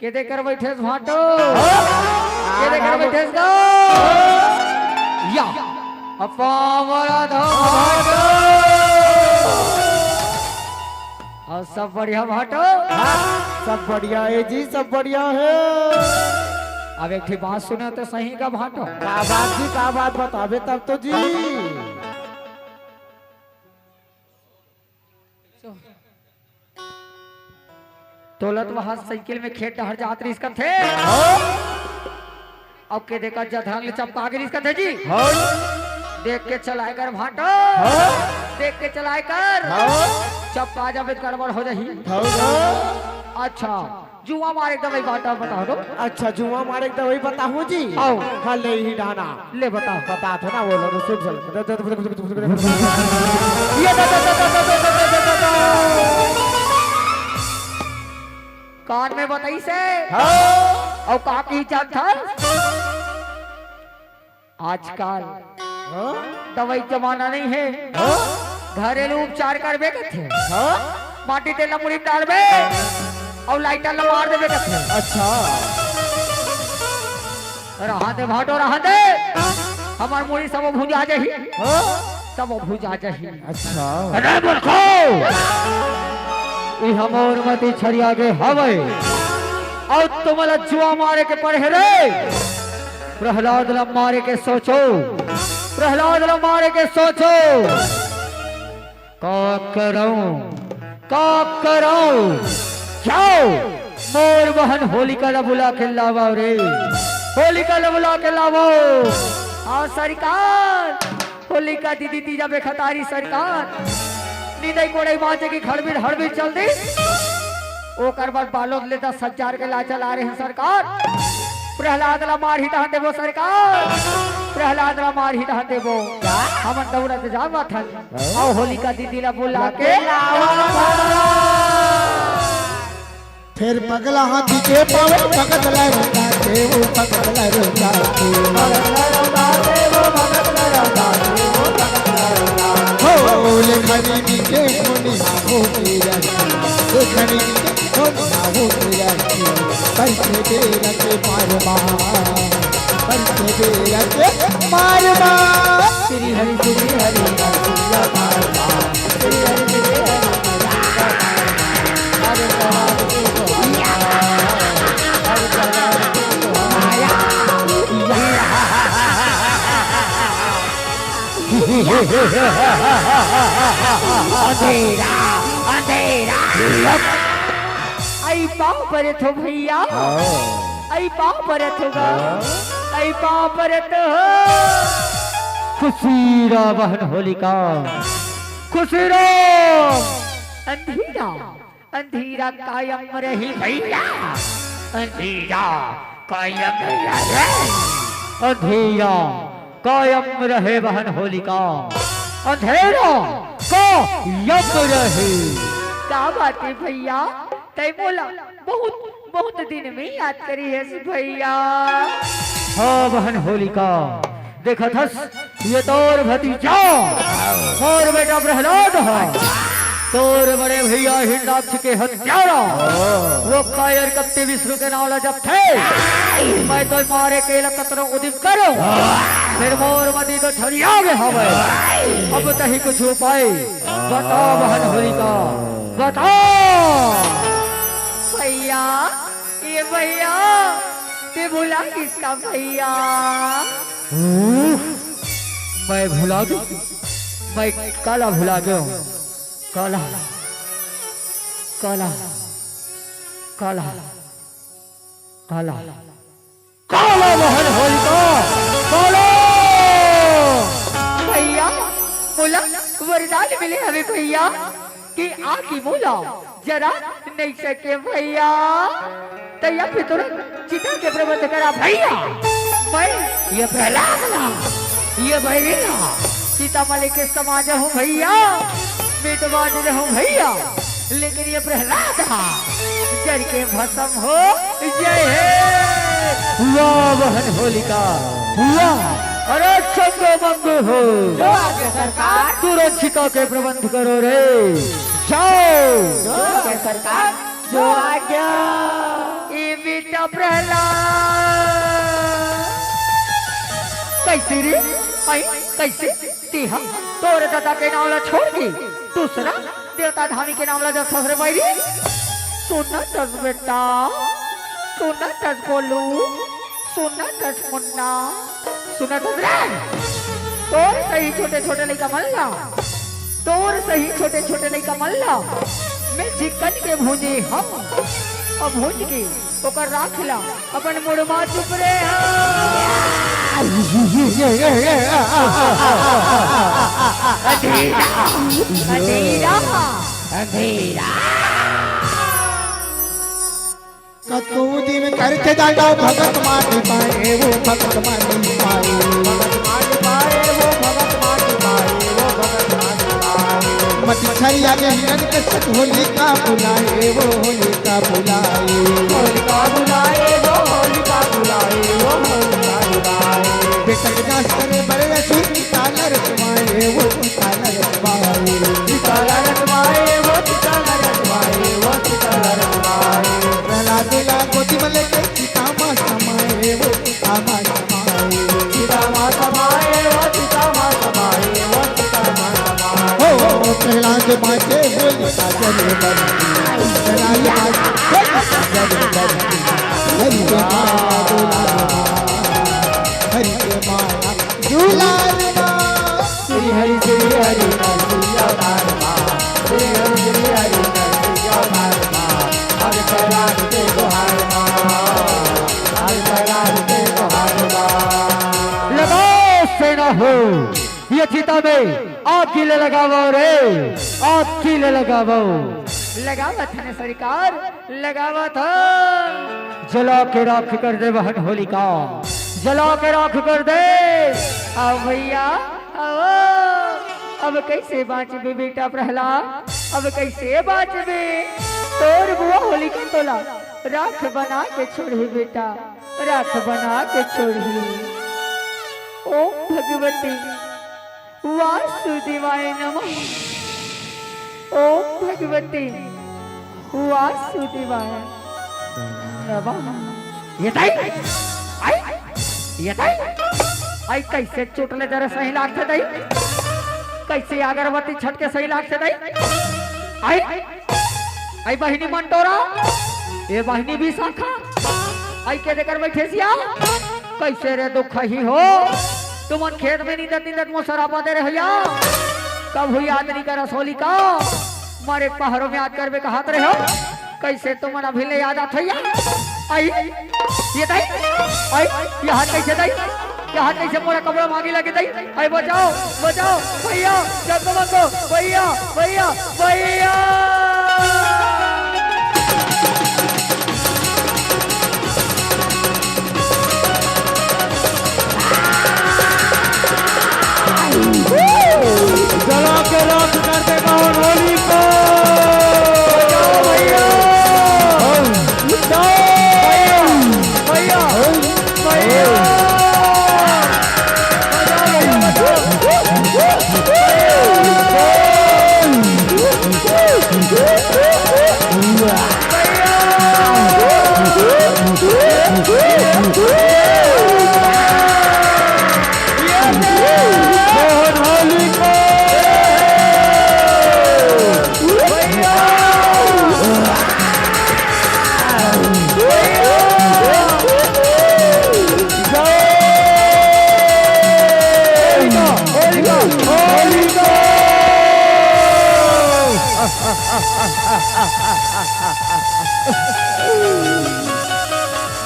के दे कर बैठेस भांटो? हाँ? के दे कर बैठेस गा? या। अपावर धमाका। अउ सब बढ़िया भांटो? हाँ, सब बढ़िया हे जी, सब बढ़िया हे। अब एक ठी बात सुने तो सही का भांटो। का बात जी, का बात बताबे तब तो जी। तोला तो वहाँ साइकिल में खेत डहर जात रिहिस कथे। हाँ? अब के देखा जधरंग ले चपका गे रिहिस कथे जी। हाँ। देख के चलाए कर भांटो। हाँ। देख के चलाए कर। हाँ। चपका जाबे त गड़बड़ हो जाही। हाँ। अच्छा, जुआं मारे के दवई बता, बता दो। अच्छा, जुआं मारे के दवई बताहूँ जी? आओ। हाँ, ले ही डाना। ले बता। बतात हों ना, वो लो, सुन, सुन। ये दा, दा, दा। कान में बताइसे? हाँ। अउ का की जानत हस? आजकल हाँ? दवई जमाना नइ हे। हाँ? घरेलू उपचार करबे कथे। हाँ? माटी तेल ला मुड़ी में डालबे अउ लाइटर ला मार देबे कथे। अच्छा। रहन दे भांटो, रहन दे। हमर मुड़ी सबो भुंजा जाही। हाँ? सबो भुंजा जाही। अच्छा। अरे मूर्खो! इहाँ मोर मती छरिया गे हवय। अउ तुमन ला जुआं मारे के पड़े हे रे। प्रहलाद ला मारे के सोचो, प्रहलाद ला मारे के सोचो। का करंव, का करंव? जाओ, मोर बहन होलिका ला बुला के लावव रे, होलिका ला बुला के लावव। हाँ सरकार, होलिका दीदी तीजा बेखतारी सरकार, निंदई कोड़ई मांजे की खड़बिड़ हड़बिड़ चल दिस। ओकर बाद बालोद ले दस हजार के ला चला रहे हैं सरकार। प्रहलाद ला मारही तहन देबो सरकार, प्रहलाद ला मारही तहन देबो। हमन दौड़त जावत हन, अउ होलिका दीदी ला बुला के लावा। फेर पगला हाथी के पावे, भगत ला रंगा के वो, भगत ला रंगा के वो। हो, ले खरीदी के सोनी हो के रखी, ले खरीदी के सोनी हो के रखी। परसे बेरा के मार मार, परसे बेरा के मार मार। श्री हरि, श्री हरि, श्री हरि, मार मार। श्री हरि, श्री हरि, श्री हरि, मार मार। अंधेरा, अंधेरा। आई पाँव परत हो भैया, आई पाँव परत हो गा, आई पाँव परत हो। खुशी रह बहन होलिका, खुशी रह। अंधेरा, अंधेरा कायम रहे भैया, अंधेरा कायम रहे। अंधेरा कायम रहे बहन होलिका, अंधेरा कायम रहे। का बात हे भैया, तै मोला बहुत, बहुत दिन में याद करे हस भैया। हाँ बहन होलिका, देखत हस, ये तोर भतीजा, मोर बेटा प्रहलाद हे, तोर बड़े भैया हिरणाक्ष के हत्यारा, वो कायर कपटी विष्णु के नाव ला जपथे। मैं तो मारे के ला कतनो उदिम करो, फेर मोर मती तो छरिया गे हवय। अब तही कुछ उपाय बता बहन होलिका, बता। भैया, ए भैया, तैं भुला गिस का भैया? उफ, मैं भुला गेंव? मैं काला भुला गेंव? काला, काला, काला, काला, काला बहन होलिका, काला। भैया, मोला वरदान मिले हवे भैया, कि आगी मोला जरा नइ सके भैया। तैं या फिर तुरंत चिता के प्रबंध करा भैया। मैं ये प्रहलाद ला, ये बैरी ला चिता मा लेके समा जाहूँ भैया, मिटवा दे रहूँ भैया, लेकिन ये प्रहलाद हा जर के भसम हो जाए हे। वाह बहन होलिका, वाह। अरे चंगो मंगो हो। जो आज्ञा सरकार। तुरंत चिता के प्रबंध करो रे। जाओ। जो आज्ञा सरकार, जो आज्ञा। ए बेटा प्रहलाद, कइसे रे? आई, कइसे? तेहा तोर ददा के नाव ला छोड़ के दूसरा देवता धामी के नाव ला जपथस रे बैरी। सुनत हस बेटा, सुनत हस गोलू, सुनत हस मुन्ना, सुनत हस रे। तोर सही छोटे छोटे लइका मन ला, तोर सही छोटे छोटे लइका मन ला मैं चिकन के भूंजे हंव, अउ भूंज के ओकर राख ला अपन मुड़ मा चुप रे हा। अंधेरा, अंधेरा, अंधेरा। कतको दिन करथे दादा भगत मानी पाए, वो भगत मानी पाए। भगत मानी पाए, वो भगत मानी पाए, वो भगत मानी पाए। मति छरिया के हिरन के सत होलिका बुलाए, वो होलिका बुलाए। होलिका बुलाए, वो होलिका बुलाए, वो होलिका बुलाए। बेटा के नाश करे बड़े असुर की ताला रचवाए, वो ताला रचवाए। की ताला रचवाए, वो ताला रचवाए, वो ताला रचवाए। प्रहलाद ला गोदी में लेके चिता मा समाए, वो चिता मा समाए। चिता मा समाए, वो चिता मा समाए, वो चिता मा समाए। हो, प्रहलाद बाँचे होलिका जले बरती। प्रहलाद बाँचे होलिका जले बरती। हरि के माया दुलार, हरि के माया दुलार। श्री हरि श्री हरि नरसिंह अवतार मा, श्री हरि श्री हरि नरसिंह अवतार मा, अब प्रहलाद के गुहार मा, अब प्रहलाद के गुहार मा। लगाओ सेना हो, ये चिता में आग की ले लगावो रे, आग की ले लगावो। लगावत हन सरकार, लगावत हन। जला के राख कर दे बहन होलिका, जला के राख कर दे। आओ भैया, आओ। अब कइसे बाँचबे बेटा प्रहलाद, अब कइसे बाँचबे? तोर बुआ होलिका तोला राख बना के छोड़ही बेटा, राख बना के छोड़ही। ओम भगवती वासुदेवाय नमः। ओम भगवते वासुदेवाय नमः। ये दाई, आई, ये दाई, आई कइसे चोट ले जरा सही लागथे दाई? कइसे अगरबत्ती छटके सही लागथे दाई? आई, आई बहिनी मंटोरा, ये बहिनी विशाखा, आई के देकर बैठे सिया? कइसे रे दुखही हो? तुमन खेत में निंदत निंदत मोर सरापा दे रहे हो या? कभू याद नइ करस होलिका। मोर एक पहरो म याद करबे कहत रहे हो। कइसे तुमन अभी ले याद आत हे? आई, ये दई, आई, ये हाथ कइसे दई? ये हाथ कइसे मोर कपड़ा मांगे लगे दई? आई बचाओ, बचाओ, भइया, जब तुमन को, भइया, भइया, भइया। जला के राख कर देगा होलिका। बचाओ भइया। बचाओ। भइया। भइया। भइया। बचाओ भइया, बचाओ।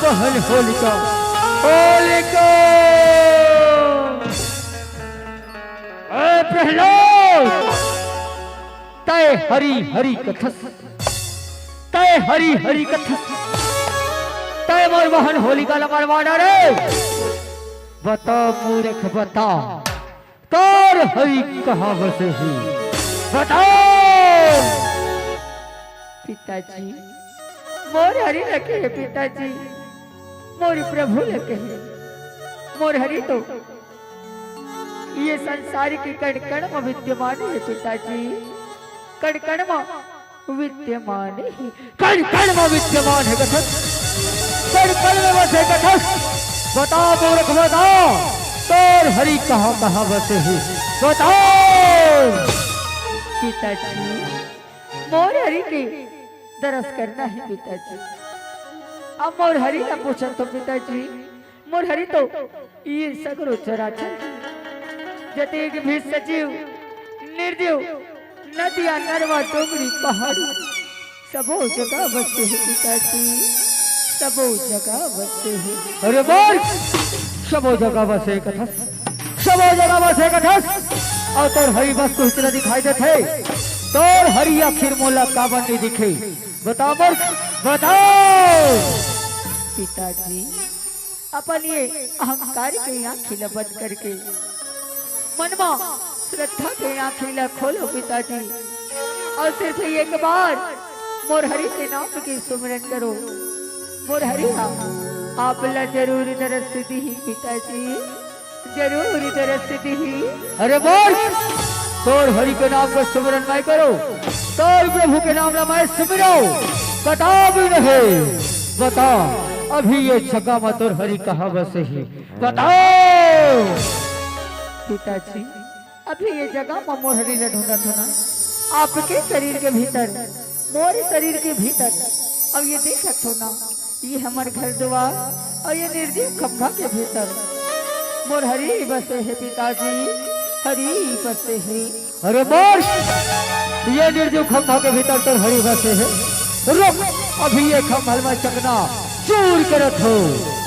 बहन होलिका, होलिका। ए प्रहलाद, तय हरि हरि कथस, तय हरि हरि कथस, तय मोर बहन होलिका ला मरवा डारे। बता मूर्ख बता, तोर हरि कहाँ बसे हे? बता। पिताजी, मोर हरि ल कहे पिताजी, मोर प्रभु ल कहे। मोर हरि तो ये संसार के कण कण म विद्यमान हे पिताजी, कण कण म विद्यमान हे, कण कण म विद्यमान हे कथस, कण कण म बसे कथस। बता मूर्ख बता, तोर हरि कहाँ कहाँ बसे हे? बता। पिताजी, मोर हरि के दरस करना हे पिताजी। अब मोर हरि ला पूछन तो पिताजी, मोर हरि तो ये सगरो चराचर, जतेक भी सजीव, निर्जीव, नदिया, नरवा, डोंगरी, पहाड़ी, सबो जगह बसे हे पिताजी, सबो जगह बसे हे। अरे बोल, सबो जगह बसे कथस, सबो जगह बसे कथस। अउ तोर हरि बस कुछ न दिखाई देथे। तोर हरि आखिर मोला काबर नइ दिखे? बता मूर्ख, बता। पिताजी, अपन ये अहंकार के आँखी ल बंद करके मन म श्रद्धा के आँखी ल खोलो पिताजी, अउ सिर्फ एक बार मोर हरि के नाम के सुमिरन करो। मोर हरि ह आप ल जरूर दरस दिही पिताजी, जरूर दरस दिही। अरे बोल, तोर हरि के नाम के सुमिरन मैं करो, तोर प्रभु के नाम ला मैं सुमिरो, कतौ भी नहीं। बता, अभी ये जगह म तोर हरि कहाँ बसे हे? बताओ। पिताजी, अभी ये जगह म मोर हरि ल ढूंढत हो ना, आपके शरीर के भीतर, मोर शरीर के भीतर। अब ये देखत हो ना, ये हमर घर दुआर अउ ये निर्जीव खंभा के भीतर मोर हरि बसे हे पिताजी, हरि बसे हे। अरे मोर, ये निर्जीव खंभा के भीतर तोर हरि बसे हे। रुक, अभी ये खंभा ल मैं चकना चूर करत हो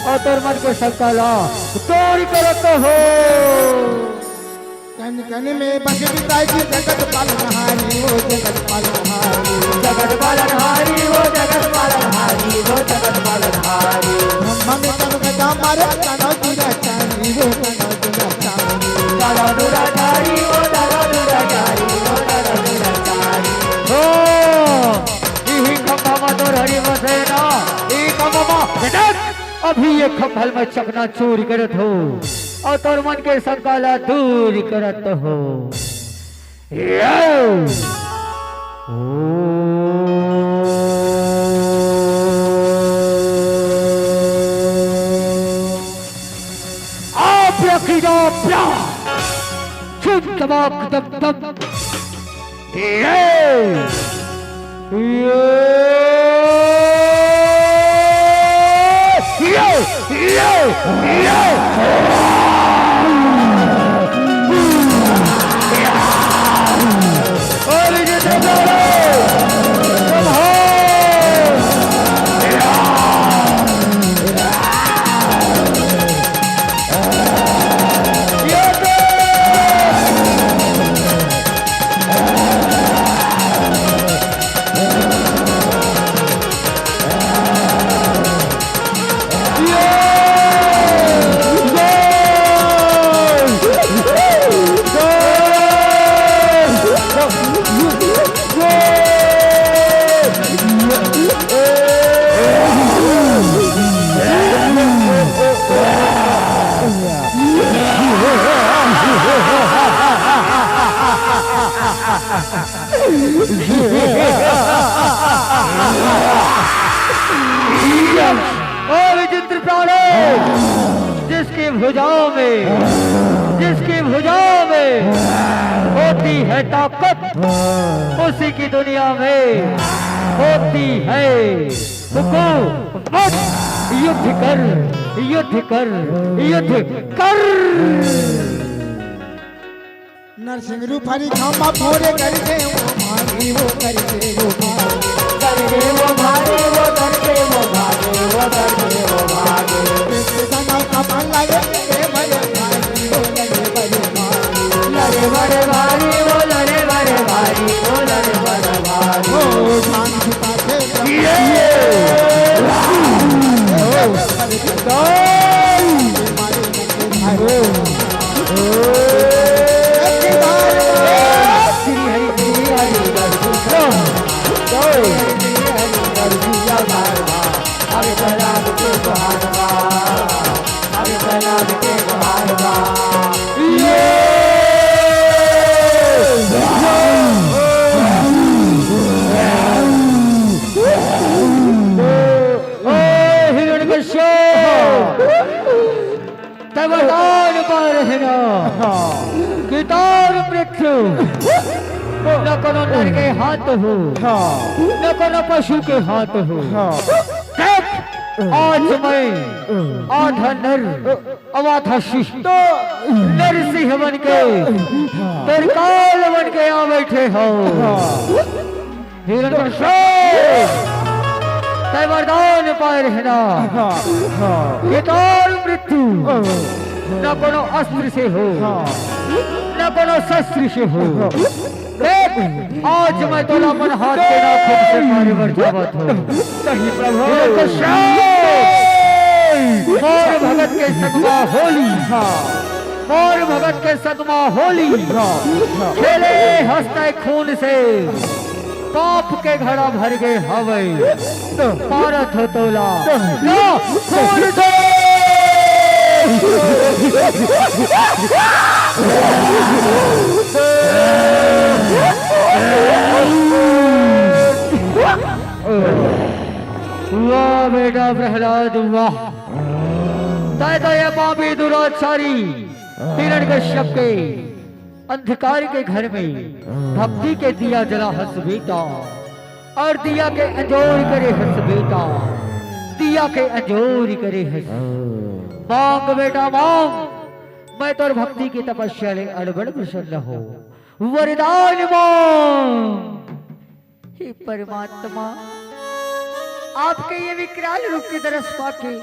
अउ तोर मन के शंका ला दूर करत हो। कन कन में बसे पिताजी जगत पालनहारी, वो जगत पालनहारी, जगत पालनहारी, वो जगत पालनहारी, वो जगत पालनहारी। ब्रह्मा में तन का दाम मारे, कनौ दुराचारी, वो कनौ दुराचारी। दादा दुराचारी, वो दादा दुराचारी, वो दादा दुराचारी। ओ, इही खंभा म तोर हरि बसे ना, इही खंभा म। अभी ये खंभा ल मैं चकनाचूर करत हो अउ तोर मन के शंका ला दूर करत हो। यो। ओ। आब्राकैडाब्रा। छुम दबाक दम दम। ये। ये। ये। ये। ये। ओ विचित्र प्राणी, जिसकी भुजाओं में, जिसकी भुजाओं में होती है ताकत, उसी की दुनिया में होती है हुकूमत। युद्ध कर, युद्ध कर, युद्ध कर। नरसिंह रूप हरि खामा फोरे करके वो भागी, वो करके वो भागी। करके वो भागे, वो करके वो भागे, वो करके वो भागे। कृष्ण का नाम का पान लागे, ए भले भागी, वो लगे बड़े भागी। लगे बड़े भागी, वो लगे बड़े भागी, वो लगे बड़े भागी। ओ जान छुपा के ये। ओ। ओ हिरण्यकश्यप, तैं वरदान पाए रहे ना कि दारुण मृत्यु न कोनो नर के हाथ हो, हाँ। न कोनो पशु के हाथ हो। हाँ। देख, आज मैं आधा नर, आधा शिष्ट, नरसिंह बन के, हाँ। त्रिकाल बन के आ बैठे हो। हाँ। हिरण्यकश्यप, तैं वरदान पाए रहे ना। हाँ, हाँ। ये दारुण मृत्यु हाँ। न कोनो अस्त्र से हो, हाँ। न कोनो शस्त्र से हो। हाँ। देख, आज मैं तोला अपन हाथ के नाखून से मारे बर जावत हूँ। सही प्रभु। हिरण्यकश्यप, मोर भगत के सतमा होली। हाँ। मोर भगत के सतमा होली। हाँ, हाँ। खेले हँसते खून से। पाप के घड़ा भर गे हवय, पारत हो तोला। ना, छोड़ दे। वाह बेटा प्रहलाद, वाह। तैं तो ये पापी दुराचारी हिरण्यकश्यप के अंधकार के घर में भक्ति के दिया जला हस बेटा, और दिया के अंजोर करे हस बेटा, दिया के अंजोर करे हस। मांग बेटा मांग, मैं तोर भक्ति की तपस्या ले अड़बड़ प्रसन्न हो, वरदान मांग। हे परमात्मा, आपके ये विकराल रूप के दरस पाके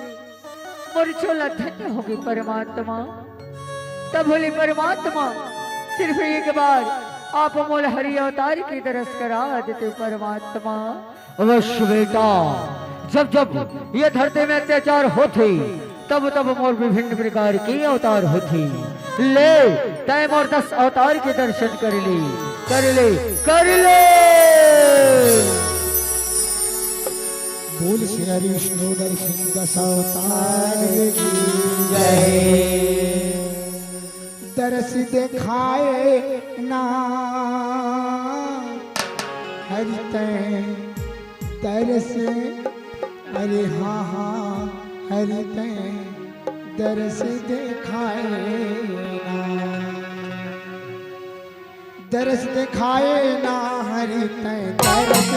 मोर झोला धन्य होगे परमात्मा। तब बोले परमात्मा, सिर्फ एक बार आप मोला हरि अवतार के दरस करा देते परमात्मा। अवश्य बेटा, जब जब ये धरती में अत्याचार होथे, तब तब मोर विभिन्न प्रकार के अवतार होथे। ले, तैं मोर दस अवतार के दर्शन कर ले, कर ले, कर ले। बोल श्री हरि विष्णु नरसिंह दस अवतार की जय। दरस देखाए ना हरि तैं दरस, अरे हाँ, हाँ, हरि तैं दरस देखाए ना। दरस देखाए ना हरि तैं दरस,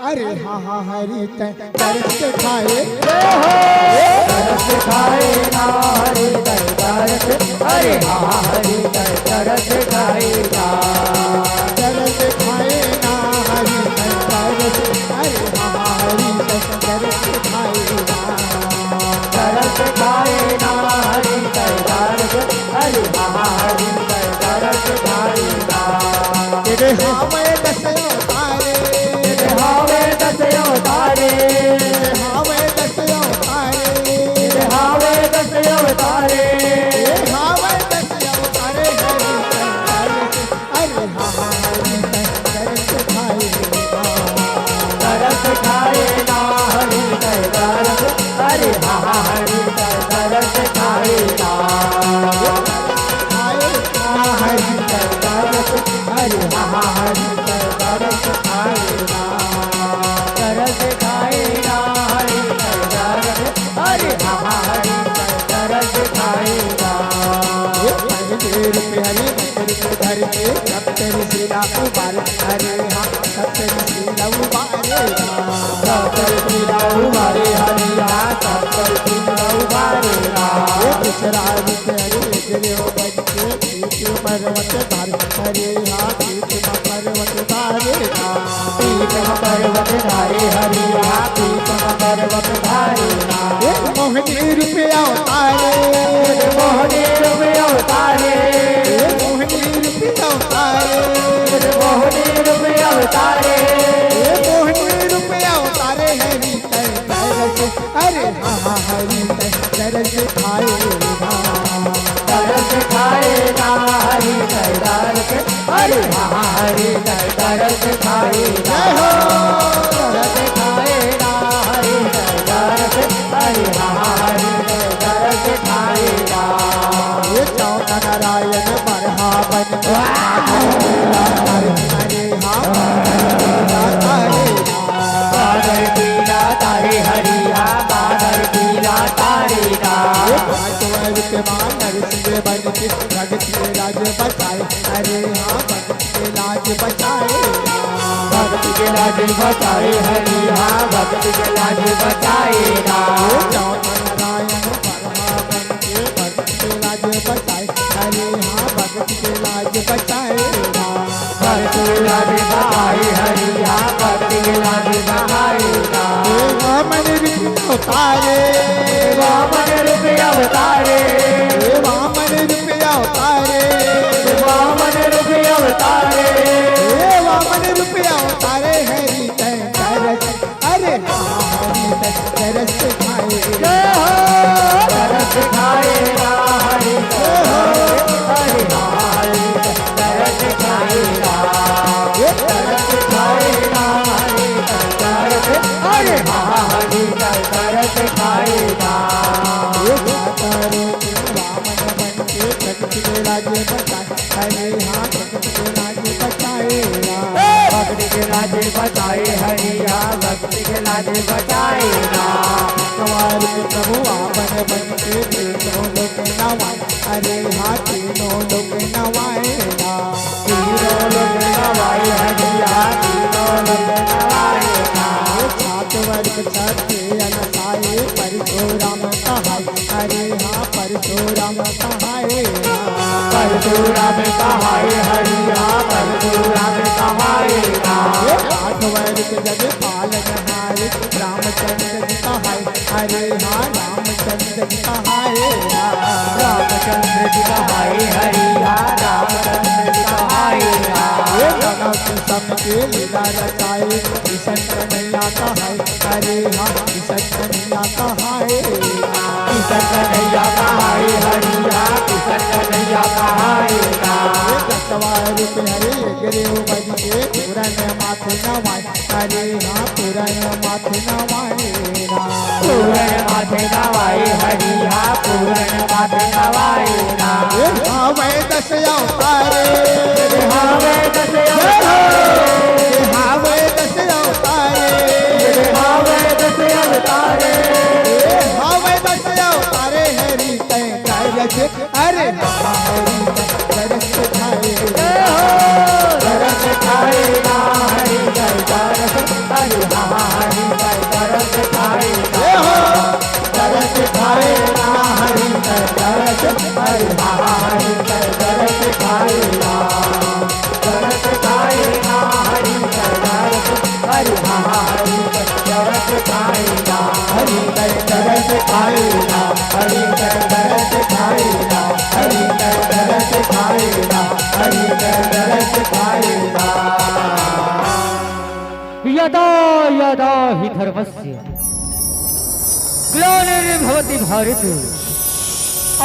अरे हाँ, हाँ, हरि तैं दरस देखाए। दरस देखाए ना हरि तैं दरस, अरे हाँ, हाँ, हरि तैं दरस देखाए ना। दरस देखाए ना हरि तैं दरस, अरे हाँ, हाँ, हरि तैं दरस देखाए ना। दरस देखाए ना हरि तैं दरस, अरे हाँ, हाँ, हरि तैं दरस देखाए ना। तेरे हाँ मैं दस अवतारे, तेरे हाँ मैं दस अवतारे, तेरे हाँ मैं दस अवतारे, तेरे हाँ मैं दस अवतारे, तेरे हाँ मैं दस अवतारे, हरि तैं दरस, अरे हाँ, हाँ, हरि तैं दरस खाए ना। दरस खाए ना हरि तैं दरस, अरे हाँ, हाँ, हरि तैं दरस खाए ना। खाए ना हरि तैं दरस, अरे हाँ, हाँ, हरि तैं राज के हरे गिरे हो बन के पीठ पर्वत धारे। अरे हाँ, पीठ म पर्वत धारे ना। पीठ म पर्वत धारे हरि, हाँ, पीठ म पर्वत धारे ना। ए मोहनी रूप अवतारे। मोहनी रूप अवतारे। ए मोहनी रूप अवतारे। मोहनी रूप अवतारे। ए मोहनी रूप अवतारे हरि तै दरस। अरे हाँ हाँ हरि तै दरस खाए ना। दरस खाए ना हरि तै दरस। अरे हाँ हाँ हरि तै दरस खाए ना। जय हो। दरस खाए ना हरि तै दरस। अरे हाँ हाँ हरि तै दरस खाए ना। ये चौथ नारायण बरहा बन के अरे हाँ। बादल पीला तारे हरिया, बादल पीला तारे ना। पांचवा रूप मा नरसिंह बन के भगत के लाज बचाए। अरे हाँ, भगत के लाज बचाए। भगत के लाज बचाए हरिया, भगत के लाज बचाए ना। चौथ नारायण बरहा बन के भगत के लाज बचाए। अरे हाँ, भगत के लाज बचाए ना। भगत के लाज बचाए हरिया, भगत के लाज बचाए ना। ए वामन रूप अवतारे। वामन रूप अवतारे। ए वामन रूप अवतारे। वामन रूप अवतारे। ए वामन रूप अवतारे हरि तै दरस। अरे हरि तै दरस खाए। जय हो। दरस खाए ना हरि तै। हरि हरि तै दरस खाए ना। ये दरस खाए ना हरि तै दरस। अरे हरि तै दरस खाए ना। ये जाता रे वामन बन के भगत के लाज बचाए। अरे हाँ, भगत के लाज बचाए ना। भगत के लाज बचाए हरिया, भगत के लाज बचाए ना। सवार के प्रभु आपन बन के तीनों लोक नवाए। अरे हाँ, तीनों लोक नवाए ना। तीनों लोक नवाए हरिया, तीनों लोक नवाए ना। सात वर्ष छठ के अनसाए परशुराम कहाए। अरे हाँ, परशुराम कहाए ना। परशुराम कहाए हरिया, परशुराम कहाए ना। ये आठ वर्ष जग पालन हारे रामचंद्र जी कहाए। अरे हाँ, रामचंद्र जी कहाए ना। रामचंद्र जी कहाए हरिया, रामचंद्र जी कहाए ना। ये नौ किसम के लीला रचाए, किशन कन्हैया कहाए। अरे हाँ, किशन कन्हैया कहाए। किशन कन्हैया कहाए हरिया, किशन कन्हैया कहाए ना। ये दसवां रूप हरे गिरे बन के पूरन माथे नवाए। अरे हाँ, पूरन माथे नवाए ना। पूरन माथे नवाए हरिया, पूरन माथे नवाए ना। ये हवे दस अवतारे। हवे दस अवतारे। हवे दस अवतारे। हवे दस अवतारे। हवे दस अवतारे हरि तै दरस। अरे हरि तै दरस खाए। दरस खाए ना हरि तै दरस। अरे हरि तै दरस खाए ना। दरस खाए ना हरि तै दरस। अरे हरि तै दरस खाए ना। दरस खाए ना हरि तै दरस। अरे हरि तै दरस खाए ना। हरि तै दरस खाए ना। हरि तै दरस खाए ना। हरि तै दरस खाए ना। हरि तै दरस खाए ना। यदा यदा हि धर्मस्य ग्लानिर्भवति भारत,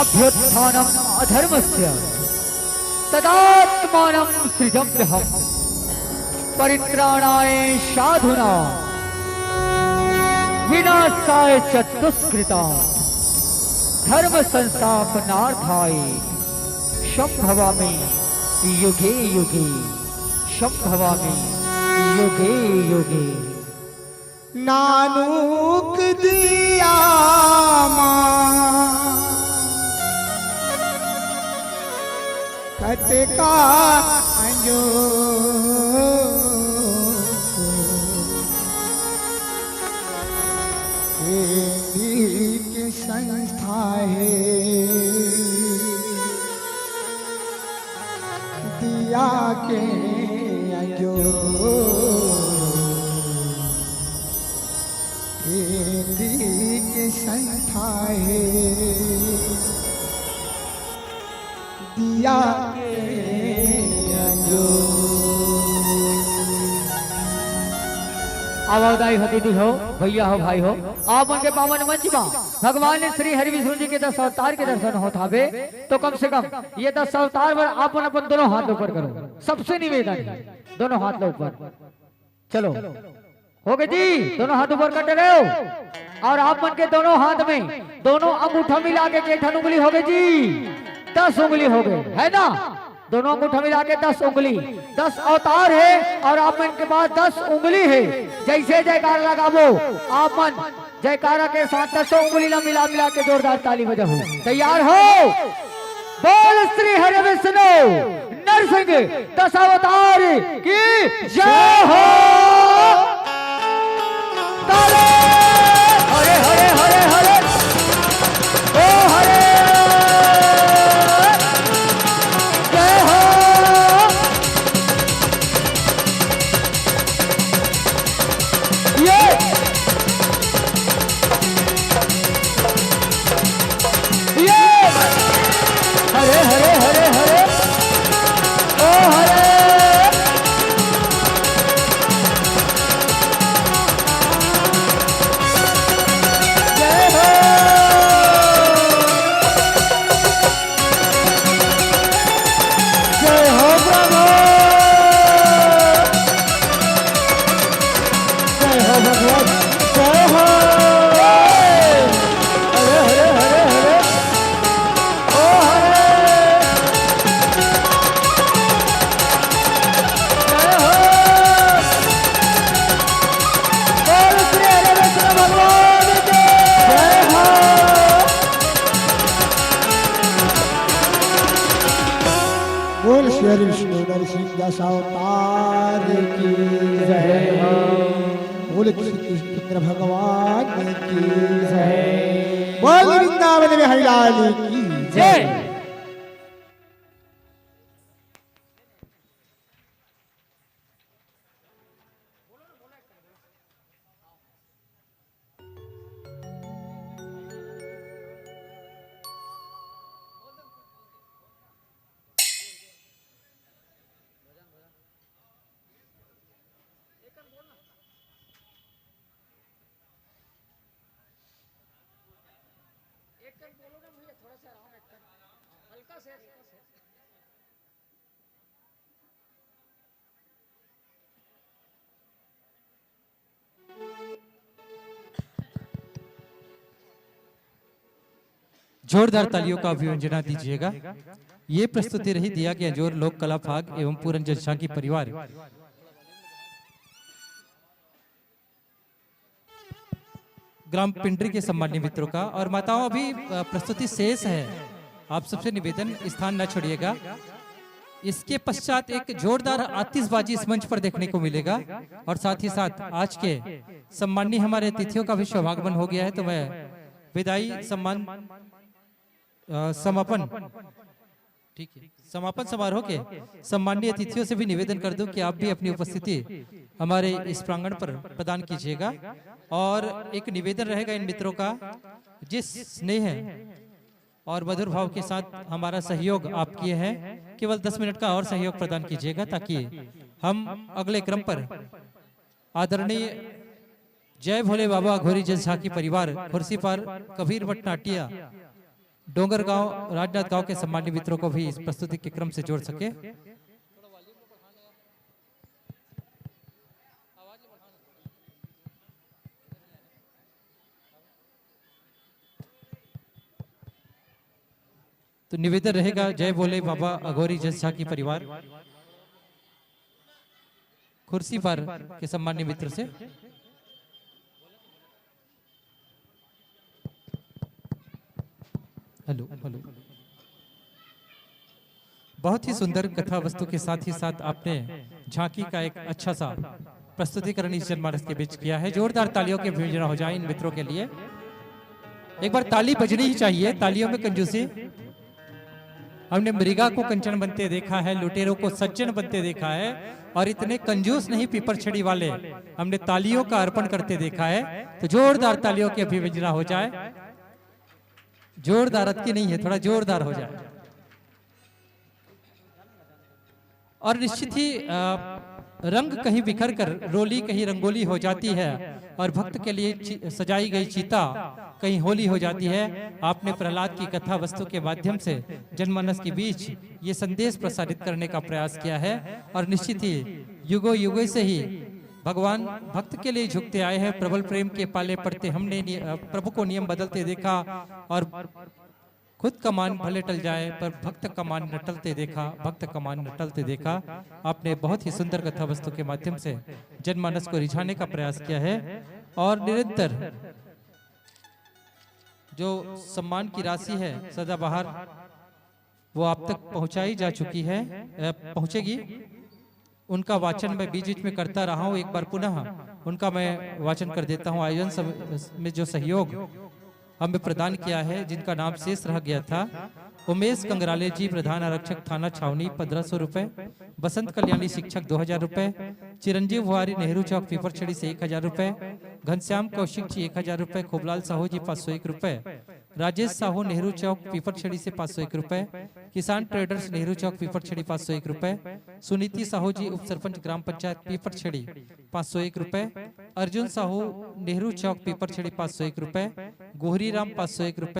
अभ्युत्थानम् अधर्मस्य, तदात्मानं सृजाम्यहम्। परित्राणाय साधूनां विनाशाय च दुष्कृताम्। धर्म संस्थापनार्थाय सम्भवामि युगे युगे। सम्भवामि युगे युगे। नानूक दिया मा कतका अंजोर के संस्था हे। खेती के संथा हे दिया के अंजोर। आवो दाई हो, दीदी हो, भैया हो, भाई हो, आप मन के पावन मंच मा भगवान श्री हरि विष्णु जी के दस अवतार के दर्शन होत हावे, तो कम से कम ये दस अवतार बर आप मन अपन दोनों हाथ ऊपर करो। सबसे निवेदन है, दोनों हाथ लो ऊपर। चलो, हो गए जी, दोनों हाथ ऊपर कर रहे हो। और आप मन के दोनों हाथ में दोनों अंगूठा मिला के के ठन उंगली हो गए जी, दस उंगली हो गए, है ना? दोनों अंगूठा मिला के दस उंगली, दस अवतार है और आप मन के पास दस उंगली है। जैसे जयकार लगाबो, आप मन जयकारा के साथ दसों उंगली ला मिला मिला के जोरदार ताली बजाओ। तैयार हो? बोल श्री हरि विष्णु नरसिंह दशावतार की जय हो। तारे हरे हरे हरे हरे, ओ हरे, जय हो। ये, ये, हरे हरे हरे हरे, ओ हरे। जय हो। जय हो प्रभु। जय हो भगवान। जय हो। हरे हरे हरे हरे। ओ हरे। जय हो। बोल श्री हरि विष्णु भगवान की जय हो। बोल श्री हरि विष्णु नरसिंह दशावतार की जय हो। बोल श्री कृष्ण भगवान की जय। बोल वृंदावन बिहारी लाल की जय। जोरदार तालियों का अभिव्यंजना दीजिएगा। ये प्रस्तुति रही दिया के अंजोर लोक कला फाग एवं पूरन जनशांति परिवार ग्राम पिंडरी के सम्मान्य मित्रों का। और माताओं, अभी प्रस्तुति शेष है, आप सबसे निवेदन, स्थान न छोड़िएगा। इसके पश्चात एक जोरदार आतिशबाजी इस मंच पर देखने को मिलेगा और साथ ही साथ आज के सम्माननीय हमारे अतिथियों का भी शुभागमन हो गया है, तो मैं विदाई सम्मान समापन, ठीक है, समापन समारोह के सम्माननीय अतिथियों से भी निवेदन कर दूं कि आप भी अपनी उपस्थिति हमारे इस प्रांगण पर प्रदान कीजिएगा। और एक निवेदन रहेगा इन मित्रों का, जिस स्नेह और मधुर भाव के साथ हमारा सहयोग आप किए हैं, केवल दस मिनट का और सहयोग प्रदान कीजिएगा, ताकि हम अगले क्रम पर आदरणीय जय भोले बाबा अघोरी जनशांति परिवार खुर्सीपार कबीर मठ नाटिया डोंगरगांव राजनांदगांव के सम्मानित मित्रों को भी इस प्रस्तुति के क्रम से जोड़ सके। तो निवेदन रहेगा जय भोले बाबा अघोरी जनशांति परिवार खुर्सीपार के सम्मानित मित्र से। Hello, hello. बहुत ही सुंदर कथा वस्तु के साथ ही साथ आपने झांकी का एक अच्छा सा प्रस्तुतिकरण इस जनमानस के बीच किया है। जोरदार तालियों की अभिव्यंजना हो जाए इन मित्रों के लिए। एक बार ताली बजनी ही चाहिए, तालियों में कंजूसी। हमने मृगा को कंचन बनते देखा है, लुटेरों को सज्जन बनते देखा है, और इतने कंजूस नहीं पीपरछड़ी वाले, हमने तालियों का अर्पण करते देखा है। तो जोरदार तालियों की अभिव्यंजना हो जाए। जोरदार अतकी नहीं है, थोड़ा जोरदार हो जाए। और निश्चित ही अ, रंग कहीं बिखर कर रोली कहीं रंगोली हो जाती है, और भक्त के लिए ची-, सजाई गई चिता कहीं होली हो जाती है। आपने प्रहलाद की कथा वस्तु के माध्यम से जनमानस के बीच ये संदेश प्रसारित करने का प्रयास किया है, और निश्चित ही युगों युगों से ही भगवान भक्त के लिए झुकते आए हैं। प्रबल प्रेम के पाले पड़ते हमने नि-, अ, प्रभु को नियम बदलते देखा, और खुद का मान भले टल जाए, पर भक्त का मान न टलते देखा, भक्त का मान न टलते देखा। आपने बहुत ही सुंदर कथा वस्तु के माध्यम से जनमानस को रिझाने का प्रयास किया है, और निरंतर जो सम्मान की राशि है सदाबहार, वो आप तक पहुंचाई जा चुकी है, अ, पहुंचेगी। उनका वाचन मैं बीच बीच में करता रहा हूं, एक बार पुनः उनका मैं वाचन कर देता हूं। आयोजन सम-, में जो सहयोग हमें प्रदान किया है, जिनका नाम शेष रह गया था, उमेश कंगराले जी, प्रधान आरक्षक, थाना छावनी, पन्द्रह सौ रुपए, बसंत कल्याणी, शिक्षक, दो हजार रुपए, चिरंजीव हुआरी, नेहरू चौक, पीपरछड़ी से एक हजार रुपए, घनश्याम कौशिक जी, एक हजार रुपए, खूबलाल साहू जी, पाँच सौ एक रुपए, राजेश साहू, नेहरू चौक, पीपरछड़ी से पाँच सौ एक रुपए, किसान ट्रेडर्स, नेहरू चौक, पीपरछड़ी, पाँच सौ एक रुपए, सुनीति साहू जी, उप सरपंच, ग्राम पंचायत पीपरछड़ी, पाँच सौ एक रुपए, अर्जुन साहू, नेहरू चौक, पीपरछड़ी, पाँच सौ एक रुपए, गोहरी राम, पाँच सौ एक रुपए,